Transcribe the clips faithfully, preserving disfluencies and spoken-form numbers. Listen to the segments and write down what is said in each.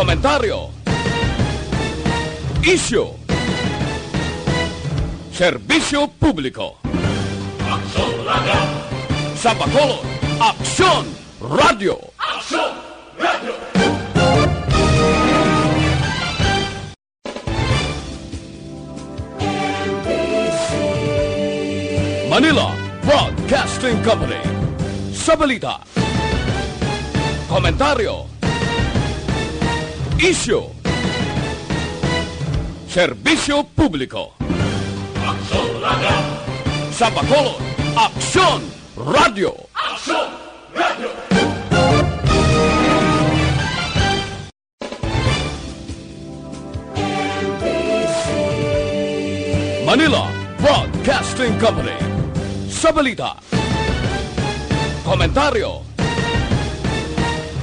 Komentaryo. Isyu. Serbisyo publiko. Aksyon Radio. Sa Bacolod, Aksyon Radio. Aksyon Radio. Manila Broadcasting Company. Sa balita, komentaryo, isyu, serbisyo publiko. Aksyon Radio. Sa Bacolod, Aksyon Radio. Aksyon Radio. Manila Broadcasting Company. Sa balita, komentaryo,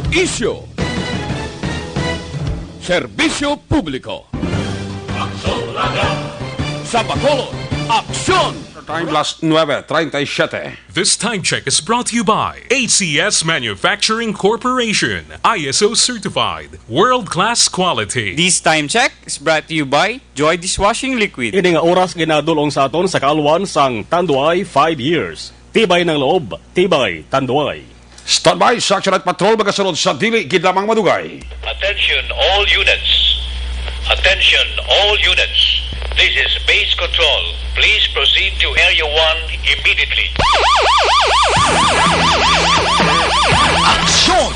isyu, serbisyo publiko. Aksyon Radio. Sa Bacolod, Aksyon. Time, las nuebe treinta y siete. This time check is brought to you by A C S Manufacturing Corporation, I S O certified, world-class quality. This time check is brought to you by Joy Dishwashing Liquid. Ini nga oras ginadul-ong sa aton sa kaalwan sang Tanduay five years. Tibay ng loob, tibay Tanduay. Standby sa Action Night Patrol, magasunod sa dili gid lamang madugay. Attention all units. Attention all units. This is Base Control. Please proceed to Area one immediately. Aksyon!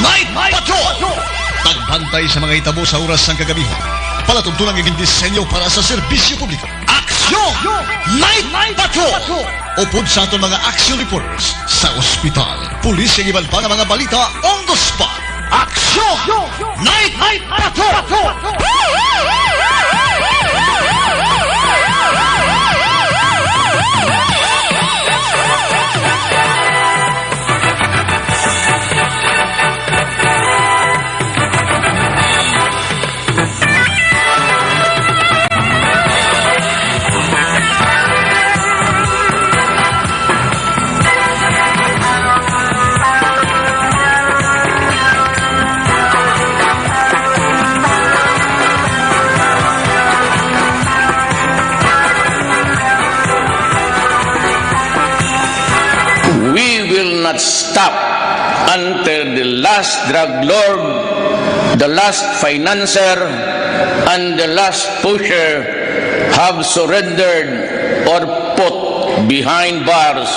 Night Patrol! Pagbantay sa mga hitabo sa oras sang kagabihan. Palatuntunan nga gindisenyo para sa serbisyo publiko. Aksyon! Night Patrol! Upod sa aton mga action reporters sa ospital, pulis, kag iban pa nga mga balita on the spot. Aksyon! Night Patrol! We will not stop until the last drug lord, the last financier, and the last pusher have surrendered or put behind bars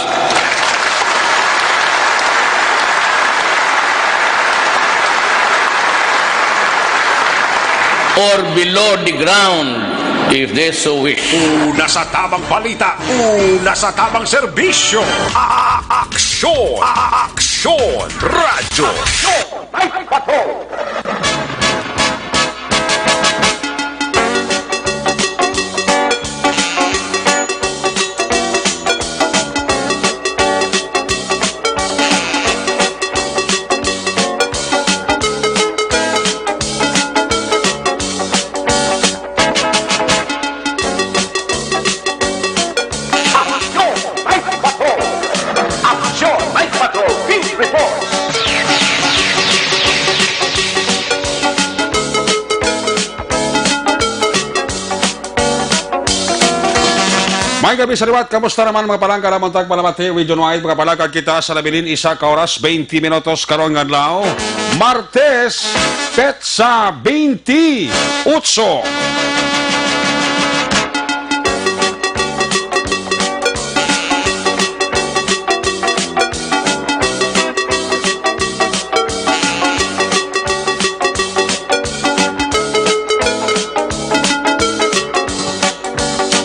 or below the ground if they so wish. Una sa tamang balita, una sa tamang serbisyo. A-, aksyon, a-, aksyon, radyo. Aksyon, Night Patrol. Aksyon! Night Patrol! Aksyon! Night Patrol! Field Reports! May gabi sa liwat. Kamusta naman, mga palangga? Namon tag palamati, Region Wide. Makapalakad kita sa nabilin isa ka oras, twenty minutos karon nga adlaw. Martes, petsa twenty-eight.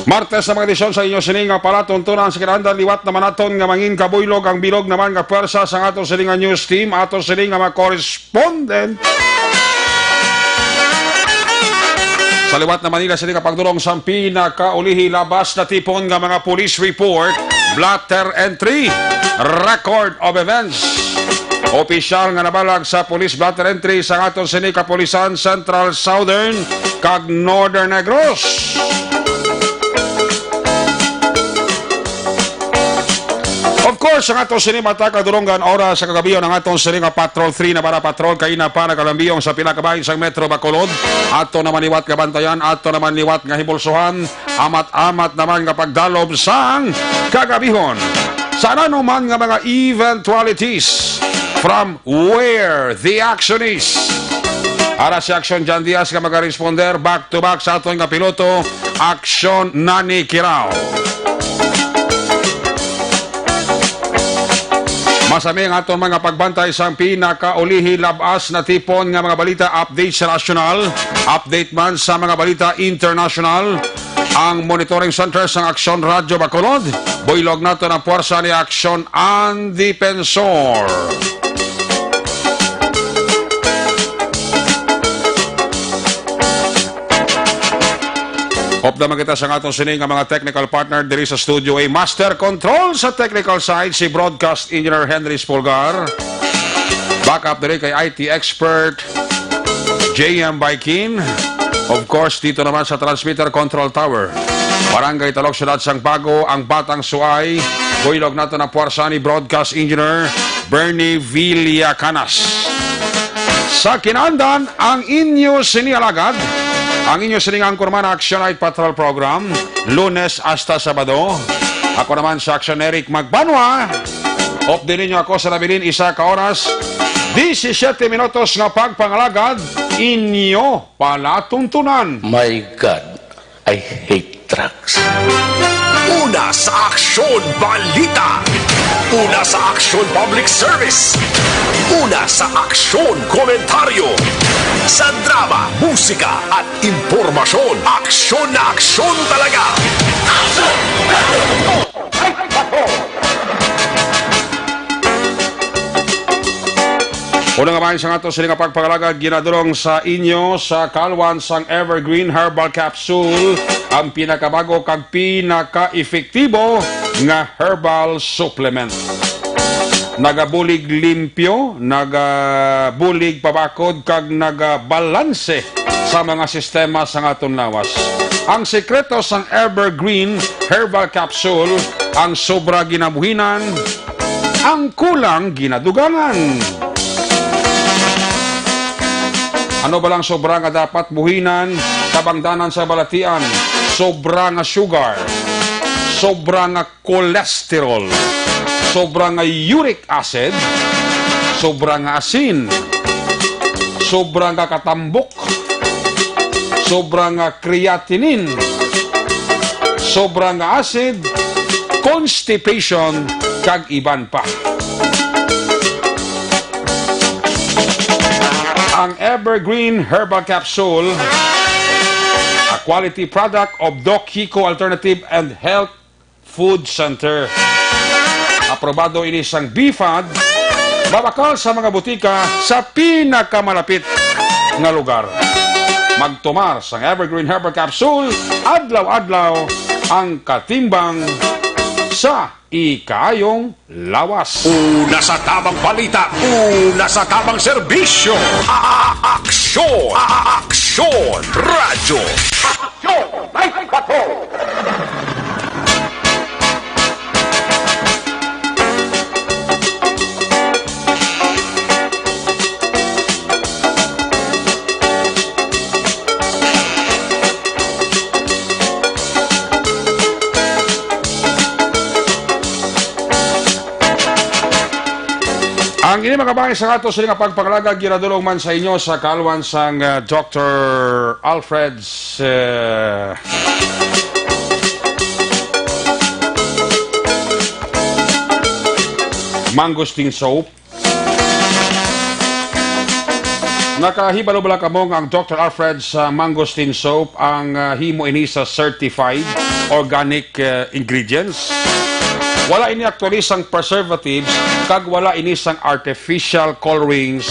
Martes sa mga edisyon sa inyo sini nga palatuntunan sa kinahanglan, liwat naman naton nga mangin kabuylog ang bilog naman nga pwersa sang ato sini nga news team, ato sini nga mga correspondent. Sa liwat naman nila sini nga pagdulong sang pinakaulihi, labas na tipon nga mga police report, blotter entry, record of events. Opisyal nga nabalag sa police blotter entry sa aton sini kapulisan, Central, Southern, kag Northern Negros. Of Sa aton sini mata kadulungan oras sa kagabi, ang aton sini nga Patrol three na para patrol kay na pa nagalambiyong sa pila ka bahin sang Metro Bacolod. Ato naman liwat nga bantayan, ato naman liwat nga himulsuhan, amat-amat naman nga pagdalob sang kagabihon. Sa ano man nga mga eventualities, from where the action is. Ara si Action John Diaz nga magaresponder back to back sa aton nga piloto, Action Nani Kirao. Masami ang aton mga pagbantay sang pinakaulihi, labas na tipon nga mga balita, update sa nasyonal, update man sa mga balita international. Ang monitoring center sang Aksyon Radyo Bacolod, buylog naton ang puwersa ni Aksyon ang Dipensor. Upod naman kita sa aton sini nga mga technical partner diri sa Studio A. Master Control sa technical side, si Broadcast Engineer Henry Spolgar. Backup diri kay I T expert J M Baikin. Of course, dito naman sa transmitter control tower, Barangay Talog, Siyudad sang Bago, ang Batang Suay. Buylog naton ang puwersa ni Broadcast Engineer Bernie Villacanas. Sa kinaandan, ang inyo sini alagad, ang inyo sining anchorman, Action Night Patrol Program, Lunes hasta Sabado. Ako naman sa Action, Eric Magbanwa. Updi ninyo ako sa nabilin isa ka oras, disisiete minutos nga pagpangalagad, inyo palatuntunan. My God, I hate drugs. Una sa Aksyon Balita. Una sa Aksyon Public Service. Una sa Aksyon Komentaryo. Sa drama, musika, at impormasyon, aksyon na aksyon talaga. Una nga bahin sang aton sini nga pagpangalagad, ginadulong sa inyo sa kaalwan sang Evergreen Herbal Capsule, ang pinakabago kag pinaka-epektibo nga herbal supplement. Nagabulig limpyo, nagabulig pabakod, kag nagabalanse sa mga sistema sang aton lawas. Ang sekreto sang Evergreen Herbal Capsule, ang sobra ginabuhinan, ang kulang ginadugangan. Ano ba lang sobra nga dapat buhinan, kabangdanan sa balatian? Sobra nga sugar, sobra nga cholesterol, sobra nga uric acid, sobra nga asin, sobra nga katambok, sobra nga creatinine, sobra nga acid, constipation, kag iban pa. Ang Evergreen Herbal Capsule, a quality product of Doc Hico Alternative and Health Food Center. Aprobado ini sang BFAD, mabakal sa mga butika sa pinakamalapit nga lugar. Magtumar sang Evergreen Herbal Capsule adlaw-adlaw, ang katimbang sa ikaayong lawas. Una sa tamang balita, una sa tamang serbisyo. A-, a-, aksyon, a-, a-, aksyon, radyo. Aksyon, may bato. Ang ini, mga kabayan, sa ato sini nga pagpangalagad, ginadulong man sa inyo sa kaalwan sang, ah, Doctor Alfred's, eh, Mangosteen Soap. Nakahibalo bala kamo nga ang Doctor Alfred's, ah, Mangosteen Soap ang, ah, himo ini sa certified organic, ah, ingredients? Wala ini aktuwali sang preservatives kag wala ini sang artificial colorings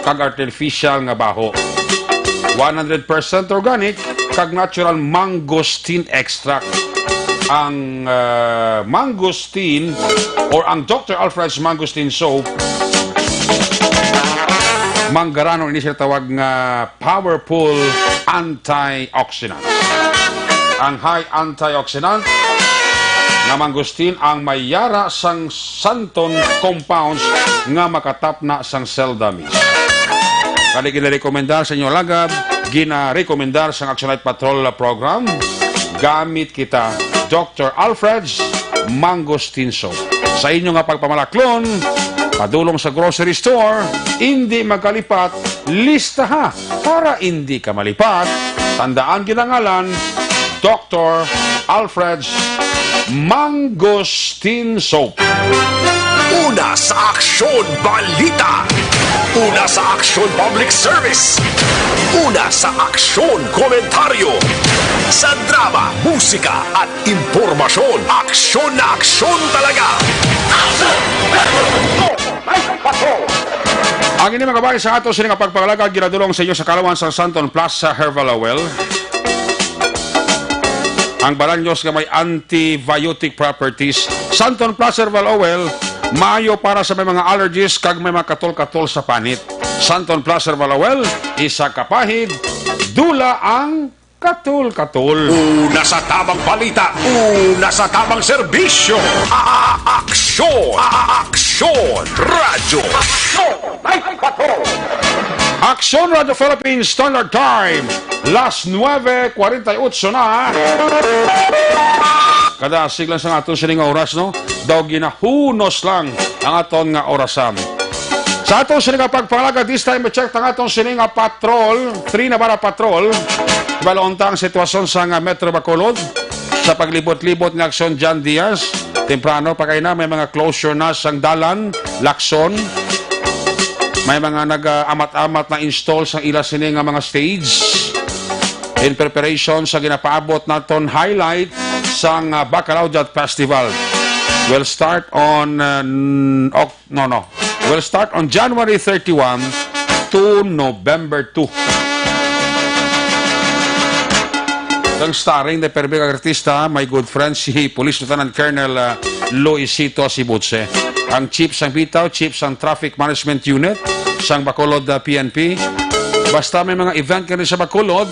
kag artificial nga baho. One hundred percent organic kag natural mangosteen extract. Ang, ah, mangosteen or ang Doctor Alfred's Mangosteen Soap, manggaranon ini sila tawag nga powerful antioxidant. Ang high antioxidant, nga mangosteen ang may yara sang Santon compounds nga makatapna sang selda mismo. Kani ginarekomendar sa inyo alagad, ginarekomendar sang Action Night Patrol Program, gamit kita, Doctor Alfred's Mangosteen Soap. Sa inyo nga pagpamalaklon, padulong sa grocery store, indi magkalipat, listaha para indi ka malipat. Tandaan, ginangalan, Doctor Alfred's Mangosteen Soap. Una sa aksyon, balita. Una sa aksyon, public service. Una sa aksyon, komentaryo. Sa drama, musika, at impormasyon, aksyon na aksyon talaga. Ang ini, mga kababayan, sa ato sini nga pagpangalagad, ginadulong sa inyo sa kalawan sa Santon Plus Herbal Oil. Ang Balaños nga may antibiotic properties. Santon Plus Herbal Oil, maayo para sa may mga allergies kag may mga katol-katol sa panit. Santon Plus Herbal Oil, isa ka pahid, dula ang katol-katol. Una sa tamang balita, una sa tamang serbisyo. A-, a-, aksyon, a-, a-, aksyon, radyo. Aksyon, ay, patrol. Aksyon Radyo Philippines Standard Time, las nuebe cuarenta y ocho na. Kada sigla sa aton sining oras, no? Daw ginahunos lang ang aton nga orasan. Sa aton sini nga pagpangalagad, this time, check ang aton sini nga patrol, three na para patrol. Balon ta ang sitwasyon sa nga Metro Bacolod sa paglibot-libot nga aksyon John Diaz. Temprano pa kay na may mga closure na sang dalan, lakson. May mga nag-amat-amat na install sang ila sini nga mga stage in preparation sa ginapaabot naton highlight sang, ah, Bacalao Jazz Festival. Will start on, uh, n-, Oc-, no, no. Will start on January thirty-one to November two. Ang starring the perfect artista, my good friend, si Police Lieutenant Colonel, uh, Luisito Asibutse. Ang chief sang bitaw, chief sang Traffic Management Unit, sang Bacolod, uh, P N P. Basta may mga event kani sa Bacolod,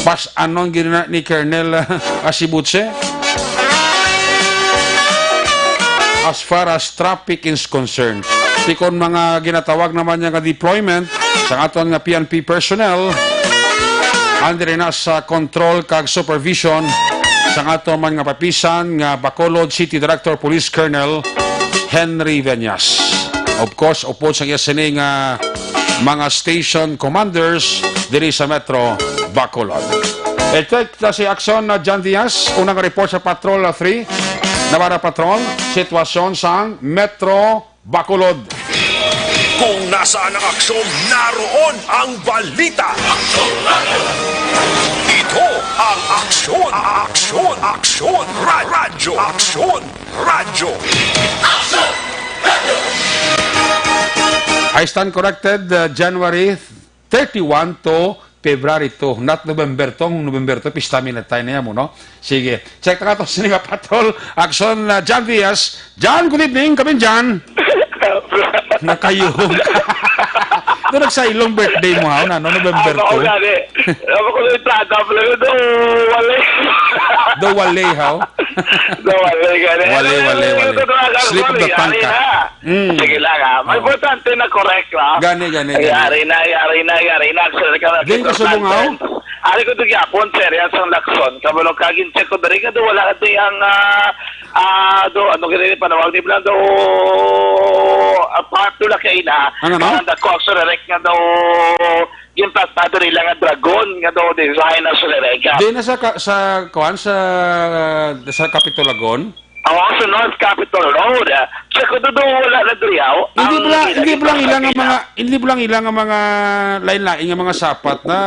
pas anon gid na ni Colonel, uh, Asibutse. As far as traffic is concerned, tikon mga ginatawag naman niya nga deployment sa aton nga P N P personnel, andiri na sa control kag supervision sa aton man nga papisan nga Bacolod City Director Police Colonel Henry Veñas. Of course, upod sa iya sini nga mga station commanders diri sa Metro Bacolod. I-check na si Aksyon na John Diaz, unang report sa Patrol three, Navarra Patrol, sitwasyon sa Metro Bacolod. Kung nasaan ang aksyon, naroon ang balita. Ito ang Aksyon, Aksyon, Aksyon, Ra-, Radyo, Aksyon, Radyo. I stand corrected, uh, January thirty-one to February two, not November two. Ang November two, pista mi na tayo na yan mo, no? Sige. Check na ka to, sini nga patrol. Action, uh, John Diaz. John, good evening. Kami, John. Nakayuhog. Doon nagsailong birthday mo, ha? Ano, November Ano ko two? Gani? Ano ko yung tada pala yun? Do, wala. Do wala, ha? Do wala, gani. Wala, wala, wala. Slip of the tongue ka. Mm. Sige lang, ha. May Oo. Importante na correct, ha? Gani, gani, gani. Yari na, yari na, yari na. Actually, ka Din ka subong, ha? Ari ko ito gyapon, sir, yan sang lakson. Kabalo ka, gin-check ko diri, nga daw wala ka di ang, ah, ah, do, ano ka rin, panawag ni Blan, do, ah, part two lang kayo na. Ang ano? Ang dako, actually, rek nga daw, yung plastado nila nga dragon, nga daw, design, actually, rek. Di na sa, ka- sa, kuan, sa, sa Capitolagon? Oo, sa North Capitol Road. Ah, sa Kududo, wala na diri, aw. Hindi Ang ba, hindi ba lang ilang ang mga, hindi ba lang ilang ang mga lain-lain nga mga sapat na,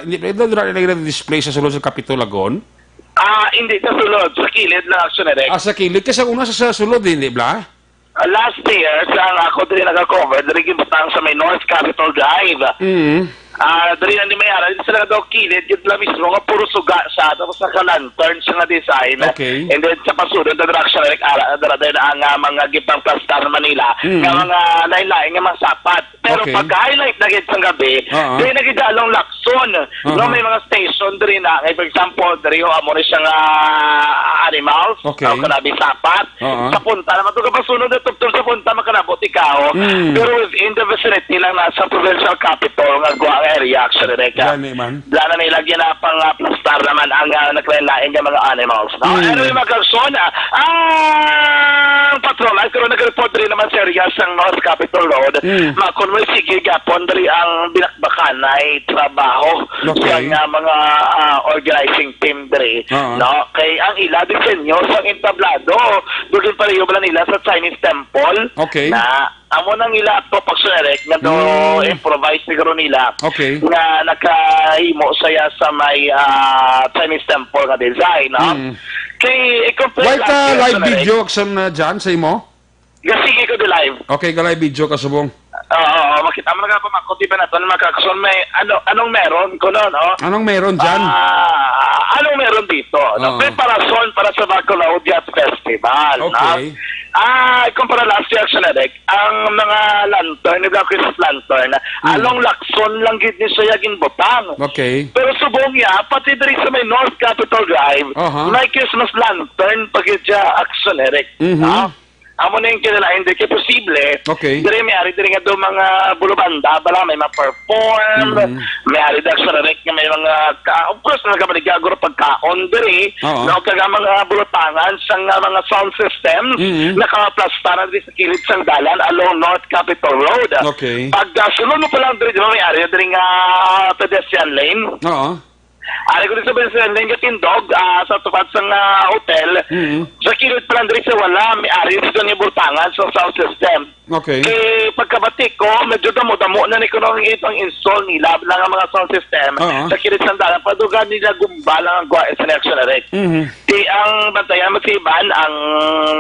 hindi ba, hindi ba nila display sa sulod sa Capitol Lagon? Ah, hindi sa sulod, sa kilid na, actually, Rex. Ah, sa kilid. Kasi una sa, sa sulod, hindi ba? Ah, last year, sa ang ako diri naka-cover, diri gibutang sa may North Capitol Drive. Mm. Ah, diri na ni may ara, diri sila daw kilid, gid la mismo nga puro suga siya, tapos naka-lantern siya nga design. Okay. And then sa pasulod na direction, like, ara, dara din ang, ah, mga gipang-plastar Manila, Mm. nga mga lain-lain nga mga sapat. Pero Okay. pag-highlight na gid sa gabi, Oo. diri na gid along Lacson, Oo. no, may mga station diri na, like, for example, diri, oh, amo ni siya nga animals, Okay. o kanabi sapat. Oo. Sa punta naman to, kapag sunod na tubtob sa punta, makanabot ikaw. Mm. Pero within the vicinity lang na sa provincial capital nga Guang area, actually, Reka. Gani man. Wala na nila ginapang, ah, plastar naman ang, ah, naglain-lain nga mga animals, no? Mm. Anyway, mga kaigsoon, ah, ang patrol, ay, pero nag-report rin naman sa area sa North Capitol Road. Mm. Makon mo, sige, gapon, dali ang binakbakan ay trabaho Okay. sa nga mga, ah, organizing team diri, Oo. no? Kay ang ila disenyo sang entablado, dugin pareho bala nila sa Chinese temple Okay. na amo nang ila to pagsunerek nga do Mm. improvise siguro nila Okay. nga nakahimo saya sa may, ah, Chinese temple nga design, no? Mm. Kay i-compare Why lang ka sa live sunerek. video, Akson, na dyan sa imo? Gasige ko di live. Okay, ka live video ka subong. Oo, oo, makita mo na nga pa, Mako, di ba naton, mga kaigsoon, may ano, anong meron ko, no, no? Anong meron dyan? Ah, anong meron dito, no? Oo. Preparasyon para sa Bacolod Yacht Festival, no? Okay. Ah, kumpara last year, actually, Rek, ang mga lantern, yung mga Christmas lantern, Mm. along Lacson lang gid ni siya ginbutang. Okay. Pero subong niya, pati diri sa may North Capitol Drive, Aha. may Christmas lantern pa gid siya, actually, Rek, Mhm. no? Amo na yung kinalain, di kay posible. Okay. Diri may ari diri nga do mga bulubanda, bala may ma-perform, Mm. may ari da sa rek nga may mga ka-, of course, nagabaligya guro pagkaon diri, Oo. no, kaga mga bulutangan sa nga mga sound system, Mm. nakaplastar na diri sa kilid sang dalan along North Capitol Road. Okay. Pag, ah, sulod mo pa lang diri, di ba, may ari diri nga pedestrian lane? Oo. Ari ko dito sa Presidente nga tindog, ah, sa tupad sang, ah, hotel. Mm. Sa kilid pa lang diri sa wala, may ari dito ni bultangan sa sound system. Okay. Eh, pagkabati ko, medyo damo-damo na ni kuno ang itong install nila lang ang mga sound system. Oo. Sa kilid sang dalan, padugan nila gumba lang ang guwa sa reaction na rin. Mhm. Di ang bantayan mo si Ivan, ang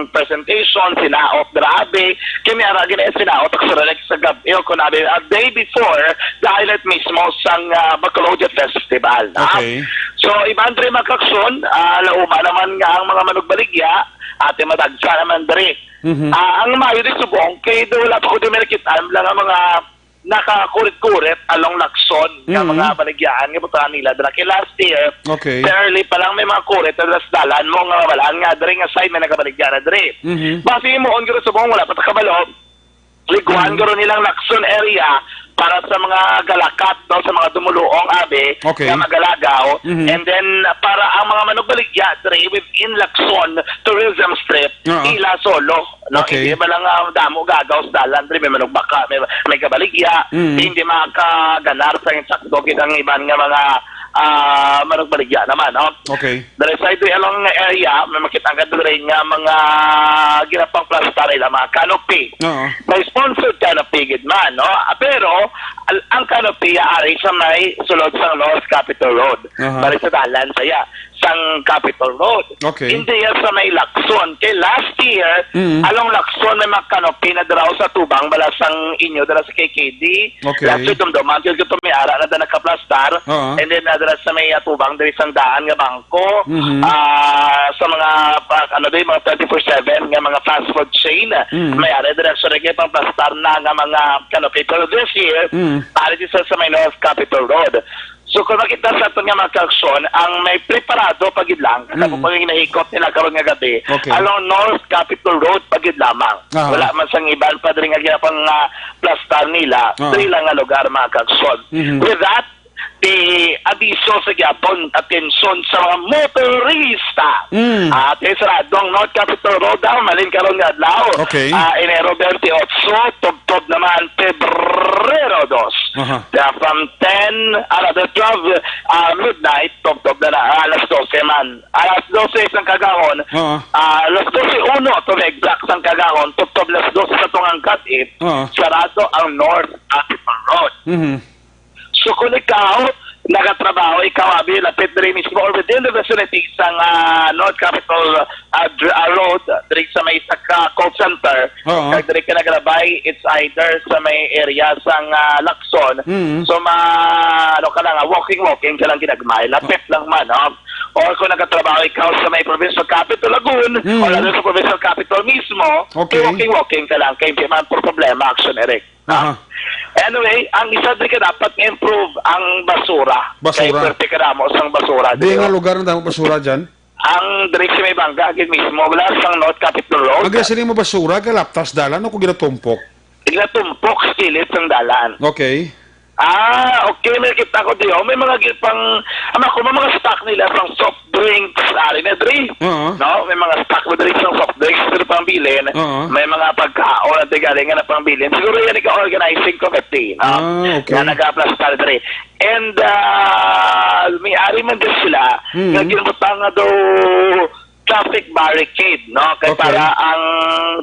presentation, sinaot, grabe. Kaya may ara gina sinaot ako sa Rex sa gabi, o kung abi, a day before, the highlight mismo sang, ah, Bacolod Festival, no? Okay. So, Ivan, dre, mga kaigsoon, ah, lauma naman nga ang mga manugbaligya, ate, madagsa naman dre. Mhm. Ah, ang maayo di subong, kay do wala pa ko di may nakita lang ang mga nakakurit-kurit along Lacson nga Mm. mga baligyaan nga butangan nila dira. Kay last year, Okay. fairly pa lang may mga kurit na sa dalan mo nga mabalaan nga diri nga side may nagabaligya na diri. Mhm. Basi himuon guro subong wala pa ta kabalo. Liguan Mhm. guro nilang Lacson area para sa mga galakat, no, sa mga dumuluong abi Okay. nga magalagaw. Mhm. And then para ang mga manugbaligya diri within Lacson Tourism Strip, Oo. ila solo, no? Okay. Hindi ba lang, ah, damo gagaw sa dalan, diri may manugbaka, may, may kabaligya, Mm. hindi makaganar sa insakto gid ang iban nga mga, ah, manugbaligya naman, no? Okay. Diri sa ito along area, may makita ka diri nga mga ginapang plastar ila, mga canopy. Oo. May sponsored canopy gid man, no? Ah, pero al-, ang canopy ari sa may sulod sa North Capitol Road. Aha. Bali sa dalan saya sang Capitol Road. Okay. Hindi yan sa may Lacson. Kay last year, Mm. along Lacson may mga canopy na diraw sa tubang, bala sang inyo, dala sa K K D. Okay. Last year, dumduman, yun ito may ara na da nakaplastar. Oo. And then, na dala sa may atubang, diri sang daan nga bangko. Mhm. Ah, sa mga, pa, ano din, mga twenty-four seven nga mga fast food chain, Mm. may ara dira sa reggae, pang plastar na nga mga canopy. Pero this year, Mm. ari di sa, sa may North Capitol Road. So, kung makita sa aton nga mga kaigsoon, ang may preparado pa gid lang, Mm. kamo pa yung nahikot nila karon nga gabi, Okay. along North Capitol Road pa gid lamang. Aha. Wala man sang iban pa diri nga ginapang, ah, plastar nila, Ah. diri lang nga lugar, mga kaigsoon. Mhm. With that, di abiso sa gyapon, atensyon sa mga motorista. Mm. Ah, kay sarado ang North Capitol Road daw, malin karon nga adlaw. Okay. Ah, Enero twenty-eight, tubtob naman Pebrero dos. Aha. Kaya from ten, ah, rather twelve, ah, midnight, tubtob na na, ah, alas dose man. Alas dose sang kagahon, Oo. ah, alas dose uno, to be exact, sang kagahon, tubtob alas dose sa tungang cut-in, Oo. sarado ang North Capitol Road. Mhm. So, kung ikaw, nagatrabaho ikaw, abi, lapit diri mismo or within the vicinity sang, ah, North Capitol, ah, dr-, ah, Road, diri sa may isa ka call center, Oo. kag diri ka nagalabay, it's either sa may area sang, ah, Lacson. Mm. So, ma-, ano ka lang, ah, walking-walking ka lang ginagmay. Lapit lang man, no? Or kung nagatrabaho ikaw sa may provincial capital, Lagun, Mm. o lalo sa provincial capital mismo, Okay. walking-walking ka lang. Kay di man po problema, Action Eric. Aha. Anyway, ang isa diri ka dapat nga improve ang basura. Basura. Kay pwerte ka damo sang basura Di diri. nga lugar ang damo basura dyan? Ang diri sa may bangga, agad mismo, wala sang North Capitol Road. Ang sini mo basura, galaptas dalan o kung ginatumpok? Ginatumpok sa kilid sang dalan. Okay. Ah, okay, may kita ko di, oh. May mga gi-, pang, ano ko, may mga stock nila pang soft drinks, ari na, diri. Oo. No, may mga stock mo diri sa soft drinks, diri pang bilin. Oo. May mga pagkaon na galing nga na pang bilin. Siguro yan ikaw organizing committee, no? Ah, okay. Nga nag-aplastar diri. And, ah, may ari man din sila, Mm. nga ginbutang nga daw traffic barricade, no? Kay Okay. para ang,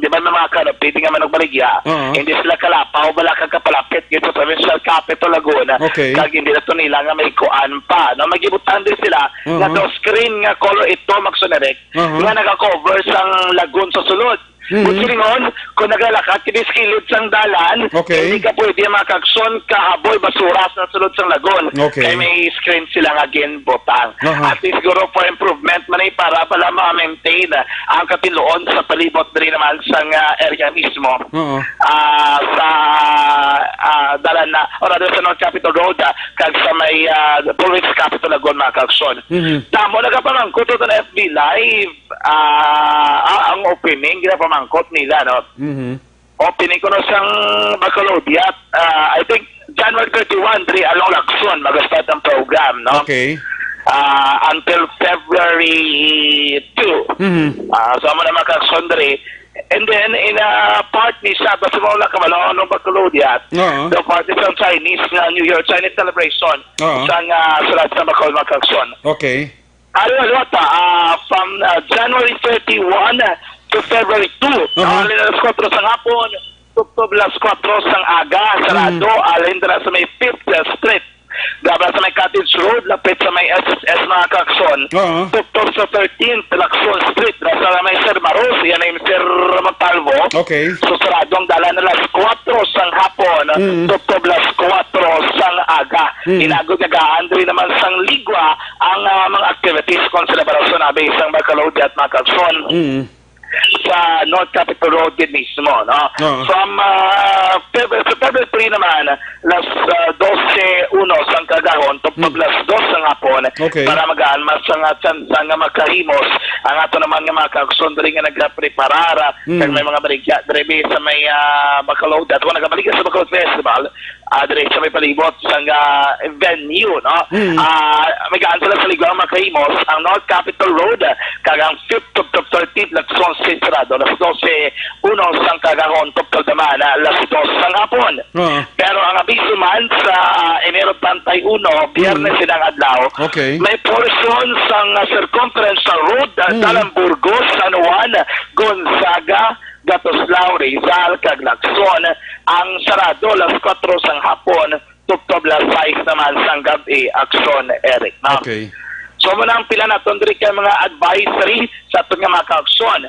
di ba, may mga canopy, di nga man nagbaligya, Oo. hindi sila kalapaw, wala kang kapalapit dito sa provincial capital, Laguna. Okay. Kag hindi na to nila nga may kuan pa, no? Magibutan din sila Oo. nga daw screen nga color ito, magsunerek, Oo. nga nagakover sang lagun sa sulod. Mhm. Which means, kung nagalakat ka sa kilid sang dalan, Okay. hindi ka pwede makagson kahaboy basura sa sulod sang lagun. Okay. Kay may screen sila nga ginbutang. Aha. At least siguro for improvement man ay para pala ma-maintain ang katinuod sa palibot diri naman sang, ah, area mismo. Oo. Ah, sa, ah, dalan na, o rather sa North Capitol Road, ah, kag sa may, ah, Province Capitol Lagun, mga kaagson. Mhm. Damo nagapamangkot sa F B Live, ah, ah, ang opening, ginapamangkot nila, no? Mhm. Opening ko na sang Bacolodiat, ah, I think January thirty-one, diri along Lacson, mag-start ang program, no? Okay. Ah, until February two. Mhm. Ah, so, amo na, mga kaagson, diri. And then, in a part ni Sabas, sa mga kabalo, anong Bacolodiat, Oo. the part ni sang Chinese nga New Year, Chinese celebration, Oo. sang, ah, Sarat sa Bacol, mga kaagson. Okay. Ari, ano ta, ah, from, ah, January thirty-one to February two, Uh-huh. ah, alas kuwatro sang hapon, tubtob alas kuwatro sang aga, sarado, Mm. alin dira sa may Fifth Street. Gabra sa may Cottage Road, lapit sa may S S S, mga kaagson. Uh-huh. Tubtob sa thirteenth Lacson Street, dira sa may Sir Maros, yan ay Sir Montalvo. Okay. So, sarado ang dalan alas kuwatro sang hapon, Mm. tubtob alas kuwatro sang aga. Mm. Inagod nga gaan diri naman sang ligwa ang, ah, mga activities kon selebrasyon abi sang Bacolodiat, mga kaagson, Mm. sa North Capitol Road gid mismo, no? Oo. From, ah, Feb-, sa February three naman, alas, ah, dose uno sang kaagahon, tubtob Mm. alas dos sang hapon, Okay. para magaan mas ang, ah, tsansa nga makahimos ang ato naman nga mga kaagson diri nga nagapreparar, Mm. kag may mga baligya diri sa may, ah, Bacolod, at kung nagabaligya sa Bacolod Festival, ah, diri sa may palibot sang, ah, venue, no? Mm. Ah, may gaan sila sa ligwang makahimos ang North Capitol Road, kag ang Fifth tubtob thirteenth Lacson Street sarado alas dose uno sang kaagahon, tubtob naman, ah, alas dos sang hapon. Oo. Pero ang abiso man sa, ah, Enero treinta y uno, Biyernes Mm. sining adlaw, Okay. may portion sang, ah, circumference sa road, ah, Mm. Dalan Burgos, San Juan, Gonzaga, Gatoslao, Rizal, kag Lacson ang sarado alas kuwatro sang hapon, tubtob alas sais naman sang gab-i, Action Eric, no? Okay. So, amo na ang pila naton diri kay mga advisory sa aton nga mga kaagson.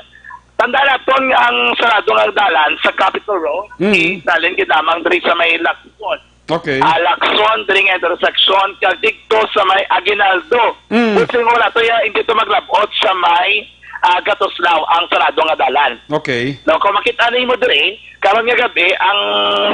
Tandaan naton nga ang sarado nga dalan sa Capitol Road, Mm. dalin gid lamang diri sa may Lacson. Okay. Ah, Lacson, diri nga intersection, kag dito sa may Aguinaldo. Mm. Kung wala to, ya, hindi to maglabot sa may, ah, Gatoslao ang sarado nga dalan. Okay. No, kung makita nimo diri, karon nga gab-i, ang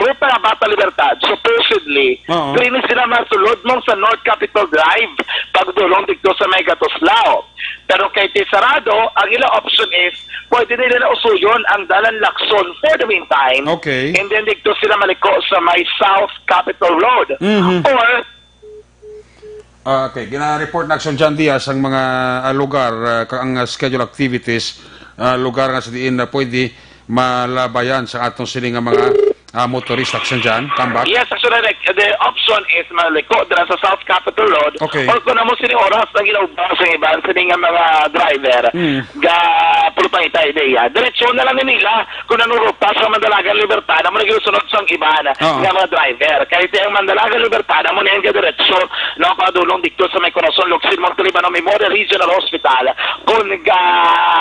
ruta nga Bata Libertad, supposedly, Oo. diri ni sila masulod mong sa North Capitol Drive, pagdulong dito sa may Gatoslao. Pero kay ti sarado ang ila option is, pwede nila na usuyon ang dalan Lacson for the meantime. Okay. And then dito sila maliko sa may South Capitol Road. Mhm. Or Ah, okay, gina-report na Action John Diaz ang mga, ah, lugar, ah, ka-, ang, ah, schedule activities, ah, lugar nga sa diin na pwede malabayan sa atong sini nga mga Ah, motorist action dyan, come back? Yes, Action Direct. The option is maliko dira sa South Capitol Road. Okay. Or kung amo sini oras na ginaubaw sa iban sini nga mga driver, Mm. ga puro pangita ideya. Diretso na lang nila kung ano ruta sa Mandalagan Libertad, amo na gisunod sang iban Oo. nga mga driver. Kay ang Mandalagan Libertad, amo na yung diretso, no, padulong dito sa may Corazon Locsin Montalibano Memorial Regional Hospital, kung ga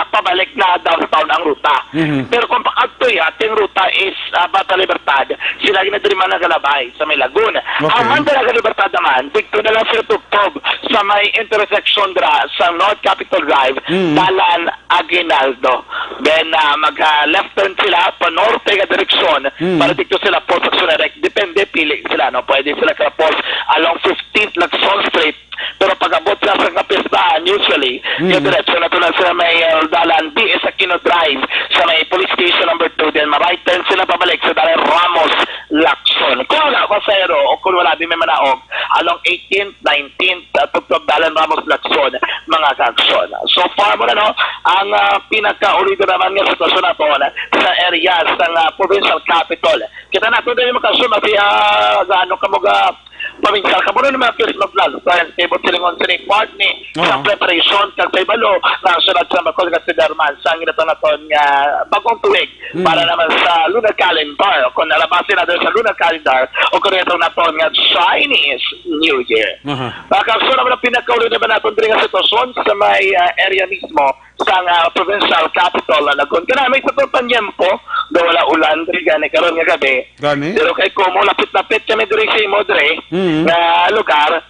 pabalik na downtown ang ruta. Mhm. Pero kung pakadto ya, ating ruta is, ah, Bata Libertad, sila ginadriman nagalabay sa may Lagun. Okay. Ang Mandalaga Libertad naman, dito na lang sila tubtob sa may intersection dra sa North Capitol Drive, Mm. dalan Aguinaldo. Then, ah, mag, ah, left turn sila pa norte nga direksyon Mm. para dito sila post sa Action Direct. Depende, pili sila, no? Pwede sila ka post along fifteenth Lacson Street. Pero pag-abot sa sa kapisbahan, usually, Mm. yung direksyon na to na sa may, uh, dalan, D S Aquino Drive, sa may police station number two, then ma-right turn sila pabalik sa dalan Ramos Lacson. Kung wala, pasahero, o kung wala, di may manaog, along eighteenth, nineteenth, uh, tugtog dalan Ramos Lacson, mga kaaksyon. So far mo na, no, ang, uh, pinaka-urido naman nga sitwasyon nato, no, sa area sa, uh, provincial capital. Kita nato din yung mga kaaksyon, masi, uh, gaano ka mo ga-, Provincial, kamo na naman ang first mag-vlog. Kaya sa kibot silingon sa ni Courtney, Oo. sa preparation, kag sa ibalo, na ang sunod sa Bacol, kag si Darman, sa ang ginatanaton nga bagong tuig, Mm. para naman sa lunar calendar, kung nalabasin natin sa lunar calendar, o kung ito naton nga Chinese New Year. Aha. Mga kaaksyon, naman ang pinakauli naman naton diri nga sitwasyon sa may, ah, area mismo, sang, ah, provincial capital na Lagun. Kana may sa pagpanyempo, daw wala ulan diri gani karon nga gabi. Gani? Pero kay kumo lapit-lapit kami diri sa imo diri Mm. nga lugar,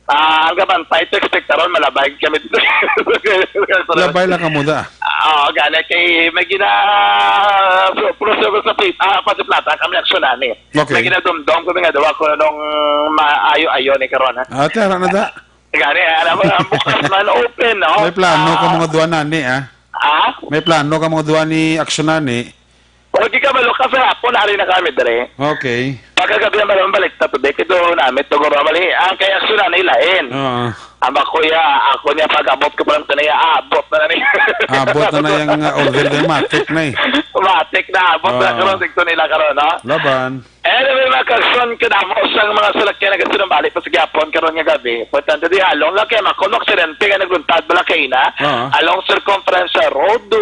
ah, ang gabantay to expect karon malabay kami diri. Labay lang kamo da. Oo, gani kay may gina-, pro-, pro-, sa, sa, ah, Puente Plata kami aksyonan ni. Okay. May ginadumdom kami nga daw ako nung maayo-ayo ni karon, ha? Ah, tara na da. Gani, alam mo, ang bukas man open, no? May plano ka Ah, mga duwa nani, ah? Ah? May plano ka mga duwa ni aksyonan, eh? O, di ka malo, kasi hapon, ari na kami, dre. Okay. Pagkagabi ang malamang balik, tapos di, kito namin, tuguro, mali, ang kay aksyonan nila, eh. Oo. Ang bakuya, ako niya, pag-abot ko pa lang kanaya, abot na na niya. Abot na na yung, uh, order ng matik na, eh. Matik na, abot na, Oo. karon, tigto nila, karon, no? Laban. Anyway, mga kaaksyon, kadamo sang mga salakyan nagasinumbalik pa sa gihapon karon nga gabi. Importante di halong lang kay makuno aksidente nga nagluntad bala kaina. Oo. Along Circumference Road, do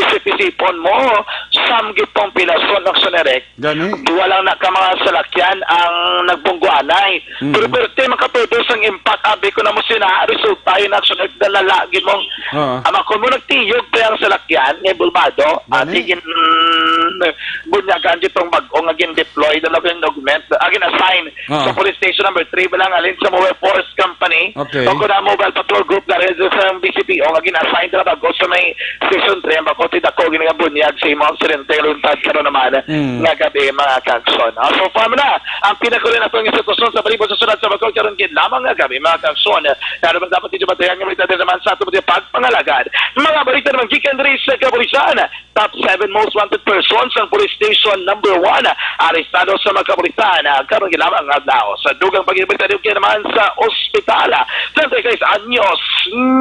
isip-isipon mo, samgit tong pinason ng Sonerec. Gani? Duwa lang na ka mga salakyan ang nagbungguanay. Mm. Pero pwerte makatudo sang impact, abi ko na mo sina, resulta yun action, nalala, gid mong Oo. Ama ko mo nagtiyog pa ang salakyan nga bulbado, Gani? ati gin-, mm, bunyagan ditong bag-o nga gin-deploy na lang yung augment, ah, gin-assign Oo. sa police station number three, balang alin sa Mobile Force Company, Okay. o kuna Mobile Patrol Group, dahil sa B C P O nga gin-assign na bag-o sa may station three, ang bako ti dako gini nga bunyag sa imong aksidente nga luntad karon naman Mm. nga gabi, mga kaaksyon. Ah, so far na ang pinakuli nato nga sitwasyon sa palibot sa syudad sa Bacol karon gid lamang nga gabi, mga kaaksyon. Pero man dapat ninyo bantayan nga balita diri naman sa ato nga pagpangalagad. Mga balita naman gikan diri sa kapulisan. Top seven most wanted persons ang police station number one. Arestado sa mga kapulisan, ah, karon gid lamang nga adlaw. Sa dugang pagbalita, diri naman sa ospital, treinta y seis anyos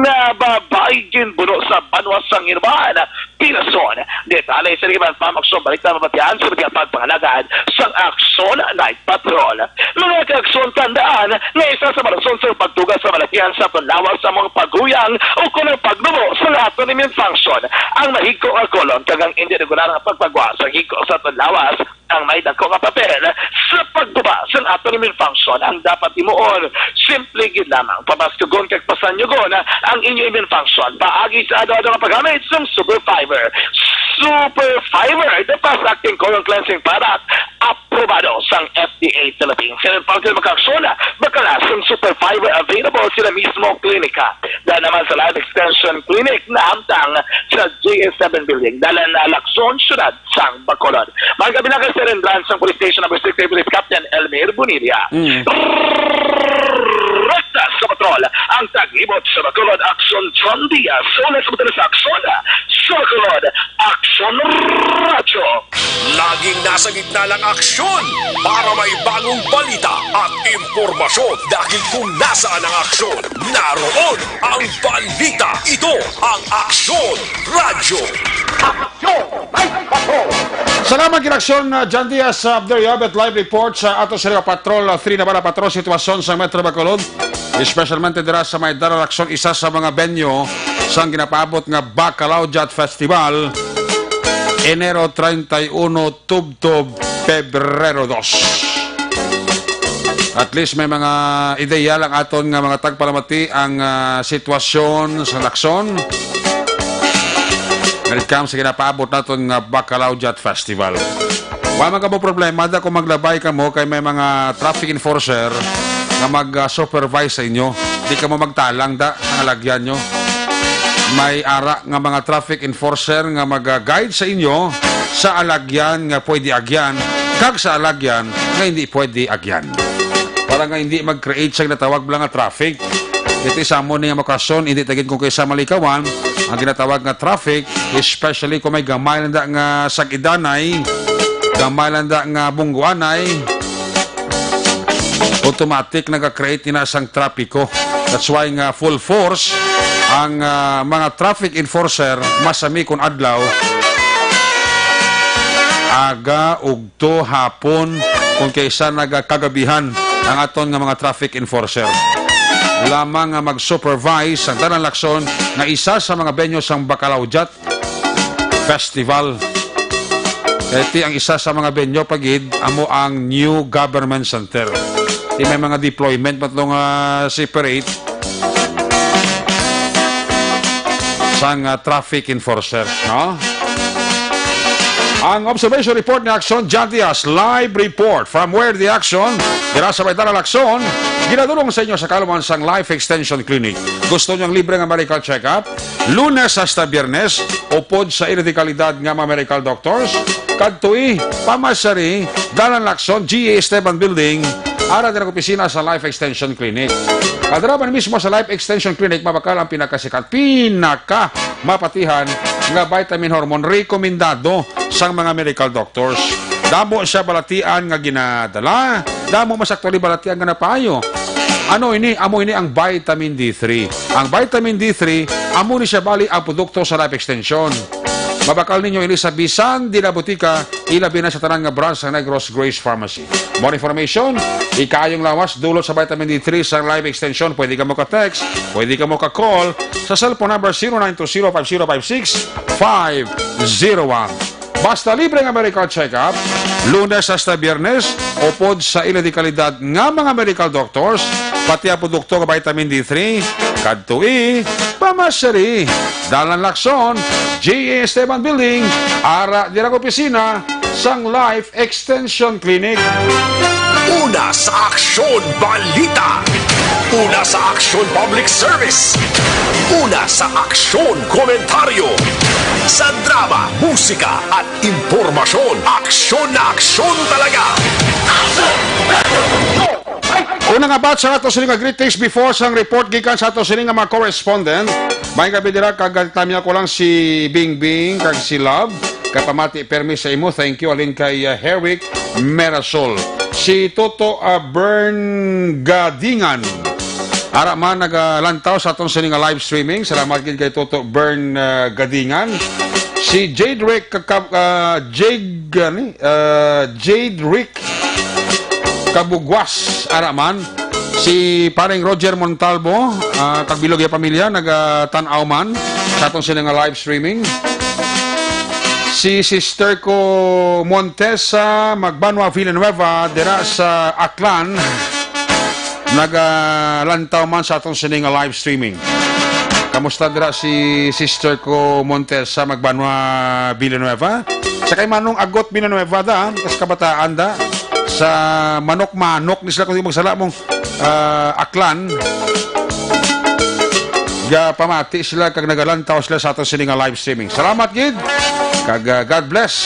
nga babayi ginbuno sa banwa sang Inuban, Pinason. Detalye sa iban pang aksyon, balita mabatian sa mga pagpangalagad sang Aksyon Night Patrol. Mga kaaksyon, tandaan nga isa sa mga rason sa pagtuga sa malakihan sa aton lawas sa mga paguyang o kon ang pagnubo sa aton immune function, ang mahigko nga kolon kag ang indi regular nga pagpagwa sa higko sa aton lawas, ang may dako nga papel sa pagtuba sa aton immune function. Ang dapat himuon, simple gid lamang, pabaskugon kag pasanyugon ang inyo immune function paagi sa ado-ado nga paggamit sang Super Fiber. Super Fiber, the fast-acting colon cleansing product, aprobado sang F D A Philippines. Kaya pag makakasyon, bakala sang Super Fiber available sila mismo klinika. Dahil naman sa Life Extension Clinic na hamtang sa J S seven Building, dalan na Lacson, Syudad sang Bacolod. Mga kabilang ka sa Rendran sang Police Station Number six, Police Captain Elmer Bonilla. Mm. Rekta sa patrol, ang tagibot sa Bacolod, Aksyon John Diaz. Sa una sa madalas sa Aksyon, sa Bacolod, Aksyon Radyo. Laging nasa gitna ng aksyon para may bagong balita at impormasyon. Dahil kung nasaan ang aksyon, naroon ang balita. Ito ang Aksyon Radyo. Aksyon! Live Patrol! Salamat gid, Aksyon, uh, John Diaz, uh, Abder Yabet, live report sa ato sila Patrol, uh, three na bala patrol sitwasyon sa Metro Bacolod, especially dira sa may Dalan Aksyon, isa sa mga venue sang ginapaabot nga Bacalao Jat Festival, Enero treinta y uno tubtob Pebrero dos. At least may mga ideya lang aton nga mga tagpalamati ang, ah, sitwasyon sa Lacson when it comes sa ginapaabot naton nga Bacalao Jat Festival. Wa man kamo problema da kung maglabay kamo kay may mga traffic enforcer nga mag, ah, supervise sa inyo. Di kamo magtalang da sa alagyan nyo. May ara nga mga traffic enforcer nga mag-guide sa inyo sa alagyan nga pwede agyan kag sa alagyan nga hindi pwede agyan, para nga hindi mag-create sa ginatawag lang nga traffic. Iti sa amo ni nga mga okasyon, hindi ta gid kung kaysa malikawan ang ginatawag nga traffic, especially kung may gamay lang da nga sag-idanay, gamay lang da nga bungguanay, automatic naga-create ina sang trapiko. That's why nga full force ang, ah, mga traffic enforcer, masami kun adlaw, aga, ugto, hapon, kun kaysa nagakagabihan ang aton nga mga traffic enforcer. Lamang nga mag-supervise ang Dalan Lacson nga isa sa mga venue sang Bacalao Jat Festival. Iti ang isa sa mga venue pa gid amo ang New Government Center. Di may mga deployment pa to nga separate sang, ah, traffic enforcer, no? Ang observation report ni Aksyon John Diaz, live report from where the action, dira sa may Dalan Lacson, ginadulong sa inyo sa kaluman sang Life Extension Clinic. Gusto niyo ang libre nga medical check-up? Lunes hasta Biyernes, upod sa ila di kalidad nga mga medical doctors, kadtoi, pamasyari, Dalan Lacson, G A Esteban Building, ara din ang opisina sa Life Extension Clinic. Kadra man mismo sa Life Extension Clinic, mabakal ang pinakasikat, pinaka mapatihan nga vitamin hormone rekomendado sang mga medical doctors. Damo siya balatian nga ginadala, damo mas actually balatian nga napayo. Ano ini? Amo ini ang vitamin D three. Ang vitamin D three, amo ni siya bali ang produkto sa Life Extension. Mabakal ninyo ini sa bisan di na butika, ilabi na sa tanan nga branch sa Negros Grace Pharmacy. More information, ikayong lawas, dulot sa vitamin D three sa Life Extension, pwede ka mo ka-text, pwede ka mo ka-call sa cellphone number zero nine two zero five zero five six five zero one. Basta libre nga medical check-up, Lunes hasta Biyernes, upod sa ila di kalidad nga mga medical doctors, pati ang produkto nga vitamin D three, kadtoi, pamasyari, Dalan Lacson, G A Esteban Building, ara dira ang opisina sang Life Extension Clinic. Una sa Aksyon Balita. Una sa Aksyon Public Service. Una sa Aksyon Komentaryo. Sa drama, musika, at impormasyon, aksyon na aksyon talaga. Una nga batch sa ato sini nga greetings before sang report gikan sa ato sini nga mga correspondent. May gabi dira kag tamya ko lang si Bingbing kag si Love. Kapamati permi sa imo. Thank you. Alin kay, uh, Herrick Merasol. Si Toto, uh, Bern Gadingan. Ara man nagalantaw sa aton sini nga live streaming. Salamat gid kay Toto Bern, uh, Gadingan. Si Jade Rick, ka-, ka-, uh, Jade, uh, ni, uh, Jade Rick Kabugwas, ara man. Si Pareng Roger Montalvo, ah, kag bilog iya pamilya, nagatan-aw man sa aton sini nga live streaming. Si Sister ko Montesa Magbanwa Villanueva, dira sa Aklan, nagalantaw man sa aton sini nga live streaming. Kamusta dira si Sister ko Montesa Magbanwa Villanueva? Sa kay Manong Agot Villanueva da, kas kabataan da, sa Manok-Manok ni sila kung di magsala mong, ah, Aklan. Ga pamati sila kag nagalantaw sila sa aton sini nga live streaming. Salamat gid. Kag, ah, God bless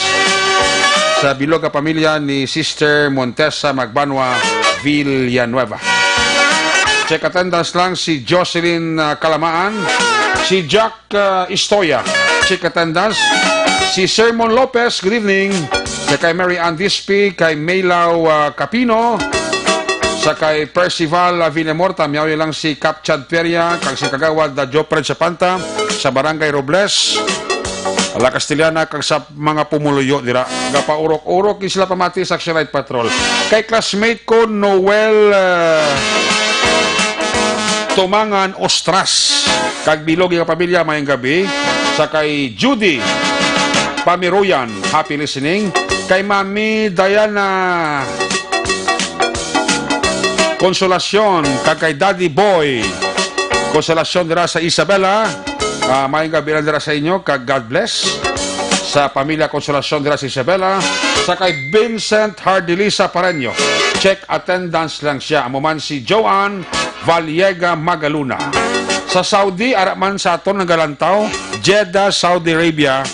sa bilog nga pamilya ni Sister Montesa Magbanwa Villanueva. Check attendance lang si Jocelyn, ah, Kalamaan, si Jack, ah, Istoya. Check attendance. Si Sermon Lopez, good evening. Sa kay Mary Ann Dispi, kay Maylaw, ah, Capino, sa kay Percival, ah, Villamor, tamyaw lang si Cap Chad Peria, kag si Kagawad, ah, Jopred Sapanta, sa Barangay Robles. La Castellana, kag sa mga pumuluyo dira. Gapaurok-urok gid sila pamati sa Action Night Patrol. Kay classmate ko, Noel, ah, Tumangan Ostras, kag bilog nga pamilya, mayong gabi. Sa kay Judy Pamiroyan, happy listening. Kay Mami Diana Consolacion, kag kay Daddy Boy Consolacion dira sa Isabela. Ah, mayong gabi lang dira sa inyo, kag God bless sa pamilya Consolacion dira sa Isabela. Sa kay Vincent Hardilisa Pareño, check attendance lang siya. Amo man si Joanne Valiega Magaluna. Sa Saudi, ara man sa aton nagalantaw, Jeddah, Saudi Arabia,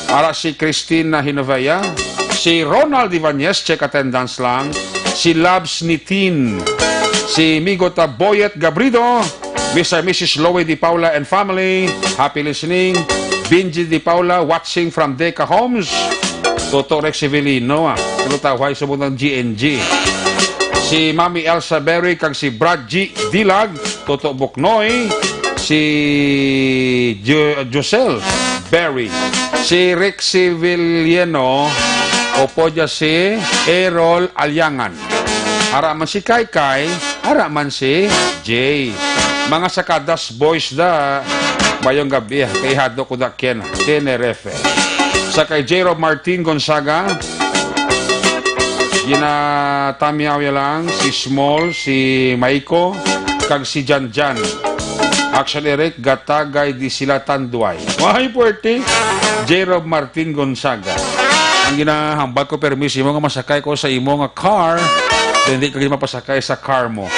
ara si Christina Hinovea, si Ronald Ibanez, check attendance lang, si Labs Nitin, si Migo Taboyet Gabrido, Mister and Missus Loie Di Paula and family, happy listening, Benji Di Paula, watching from Deca Homes, Toto Rex Severino, ah, Lutawhay, subong ng G N G. Si Mami Elsa Berry, kag si Brad G Dilag, Toto Buknoy, si Jo-, Josel Berry, si Rick Civiliano, o po dya si Errol Aliangan. Ara man si Kai Kai, ara man si Jay. Mga Sakadas Boys da, mayong gabi, ah, kay hado ko da ken, Tenerife. Sa kay J Rob Martin Gonzaga, ginatamyaw ya lang si Small, si Maiko, kag si Janjan. Action Eric, gatagay di sila tanduay. Why, puwerte? J Rob Martin Gonzaga. Ang ginahambal ko, permi sa imo nga masakay ko sa imo nga car, then di ka gid mapasakay sa car mo.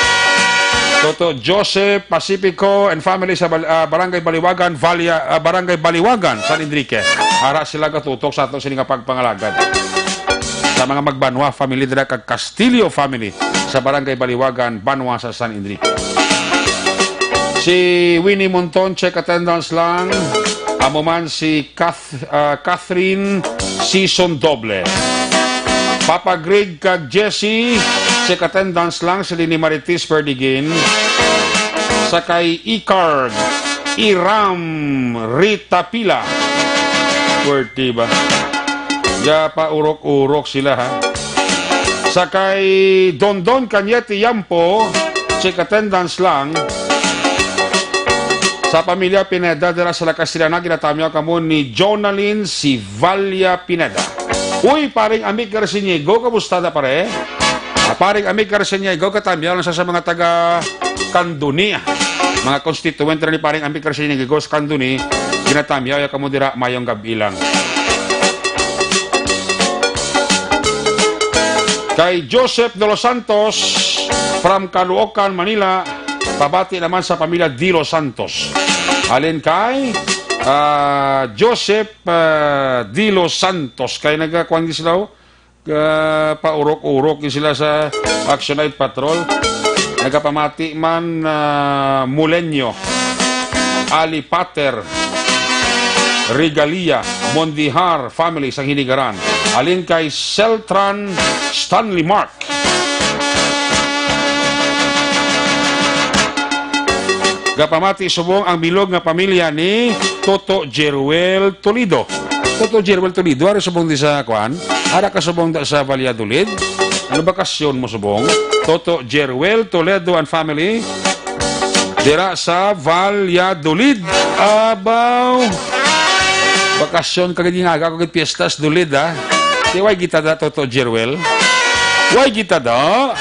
Toto Joseph Pacifico and family sa Bal-, ah, Barangay Baliwagan, Valia, ah, Barangay Baliwagan, San Enrique. Ara sila gatutok sa ato sini nga pagpangalagad. Sa mga Magbanwa family dira kag Castillo family sa Barangay Baliwagan, Banwa sa San Enrique. Si Winnie Monton, check attendance lang. Amo man si Kath-, ah, Catherine Season Doble. Papa Greg kag Jessie, check attendance lang, sila ni Marites Perdigin. Sa kay Icar, Iram, Rita Pila. Puwerte ba? Ya pa urok-urok sila, ha? Sa kay Dondon Cañete Yampo, check attendance lang. Sa pamilya Pineda dira sa La Castellana, ginatamyaw kamo ni Jonalyn Sivalia Pineda. Uy, paring Amik Garciniego, kamusta na, pare? Ah, paring Amik Garciniego, katamyaw lang sa, sa mga taga Candoni, ah. Mga constituent ni paring Amik Garciniego sa Candoni, ginatamyaw ya kamo dira, mayong gabi lang. Kay Joseph de los Santos from Caloocan, Manila, pabati naman sa pamilya de los Santos. Alin kay, ah, Joseph, ah, de los Santos. Kay nagakuan gid sila, oh. Ah, paurok-urok gid sila sa Action Night Patrol. Nagapamati man, ah, Mulenyo, Ali Pater, Regalia, Mondihar family sang Hinigaran. Alin kay Seltran Stanley Mark. Gapamati subong ang bilog nga pamilya ni Toto Jeruel Toledo. Toto Jeruel Toledo, ari subong di sa, kuan? Ara ka subong da sa Valladolid? Ano, bakasyon mo subong? Toto Jeruel Toledo and family. Dira sa Valladolid. Abaw. Bakasyon ka gid nga aga ko gid piyesta sa Dulid, ha? Di way kita da, Toto Jeruel? Way kita da?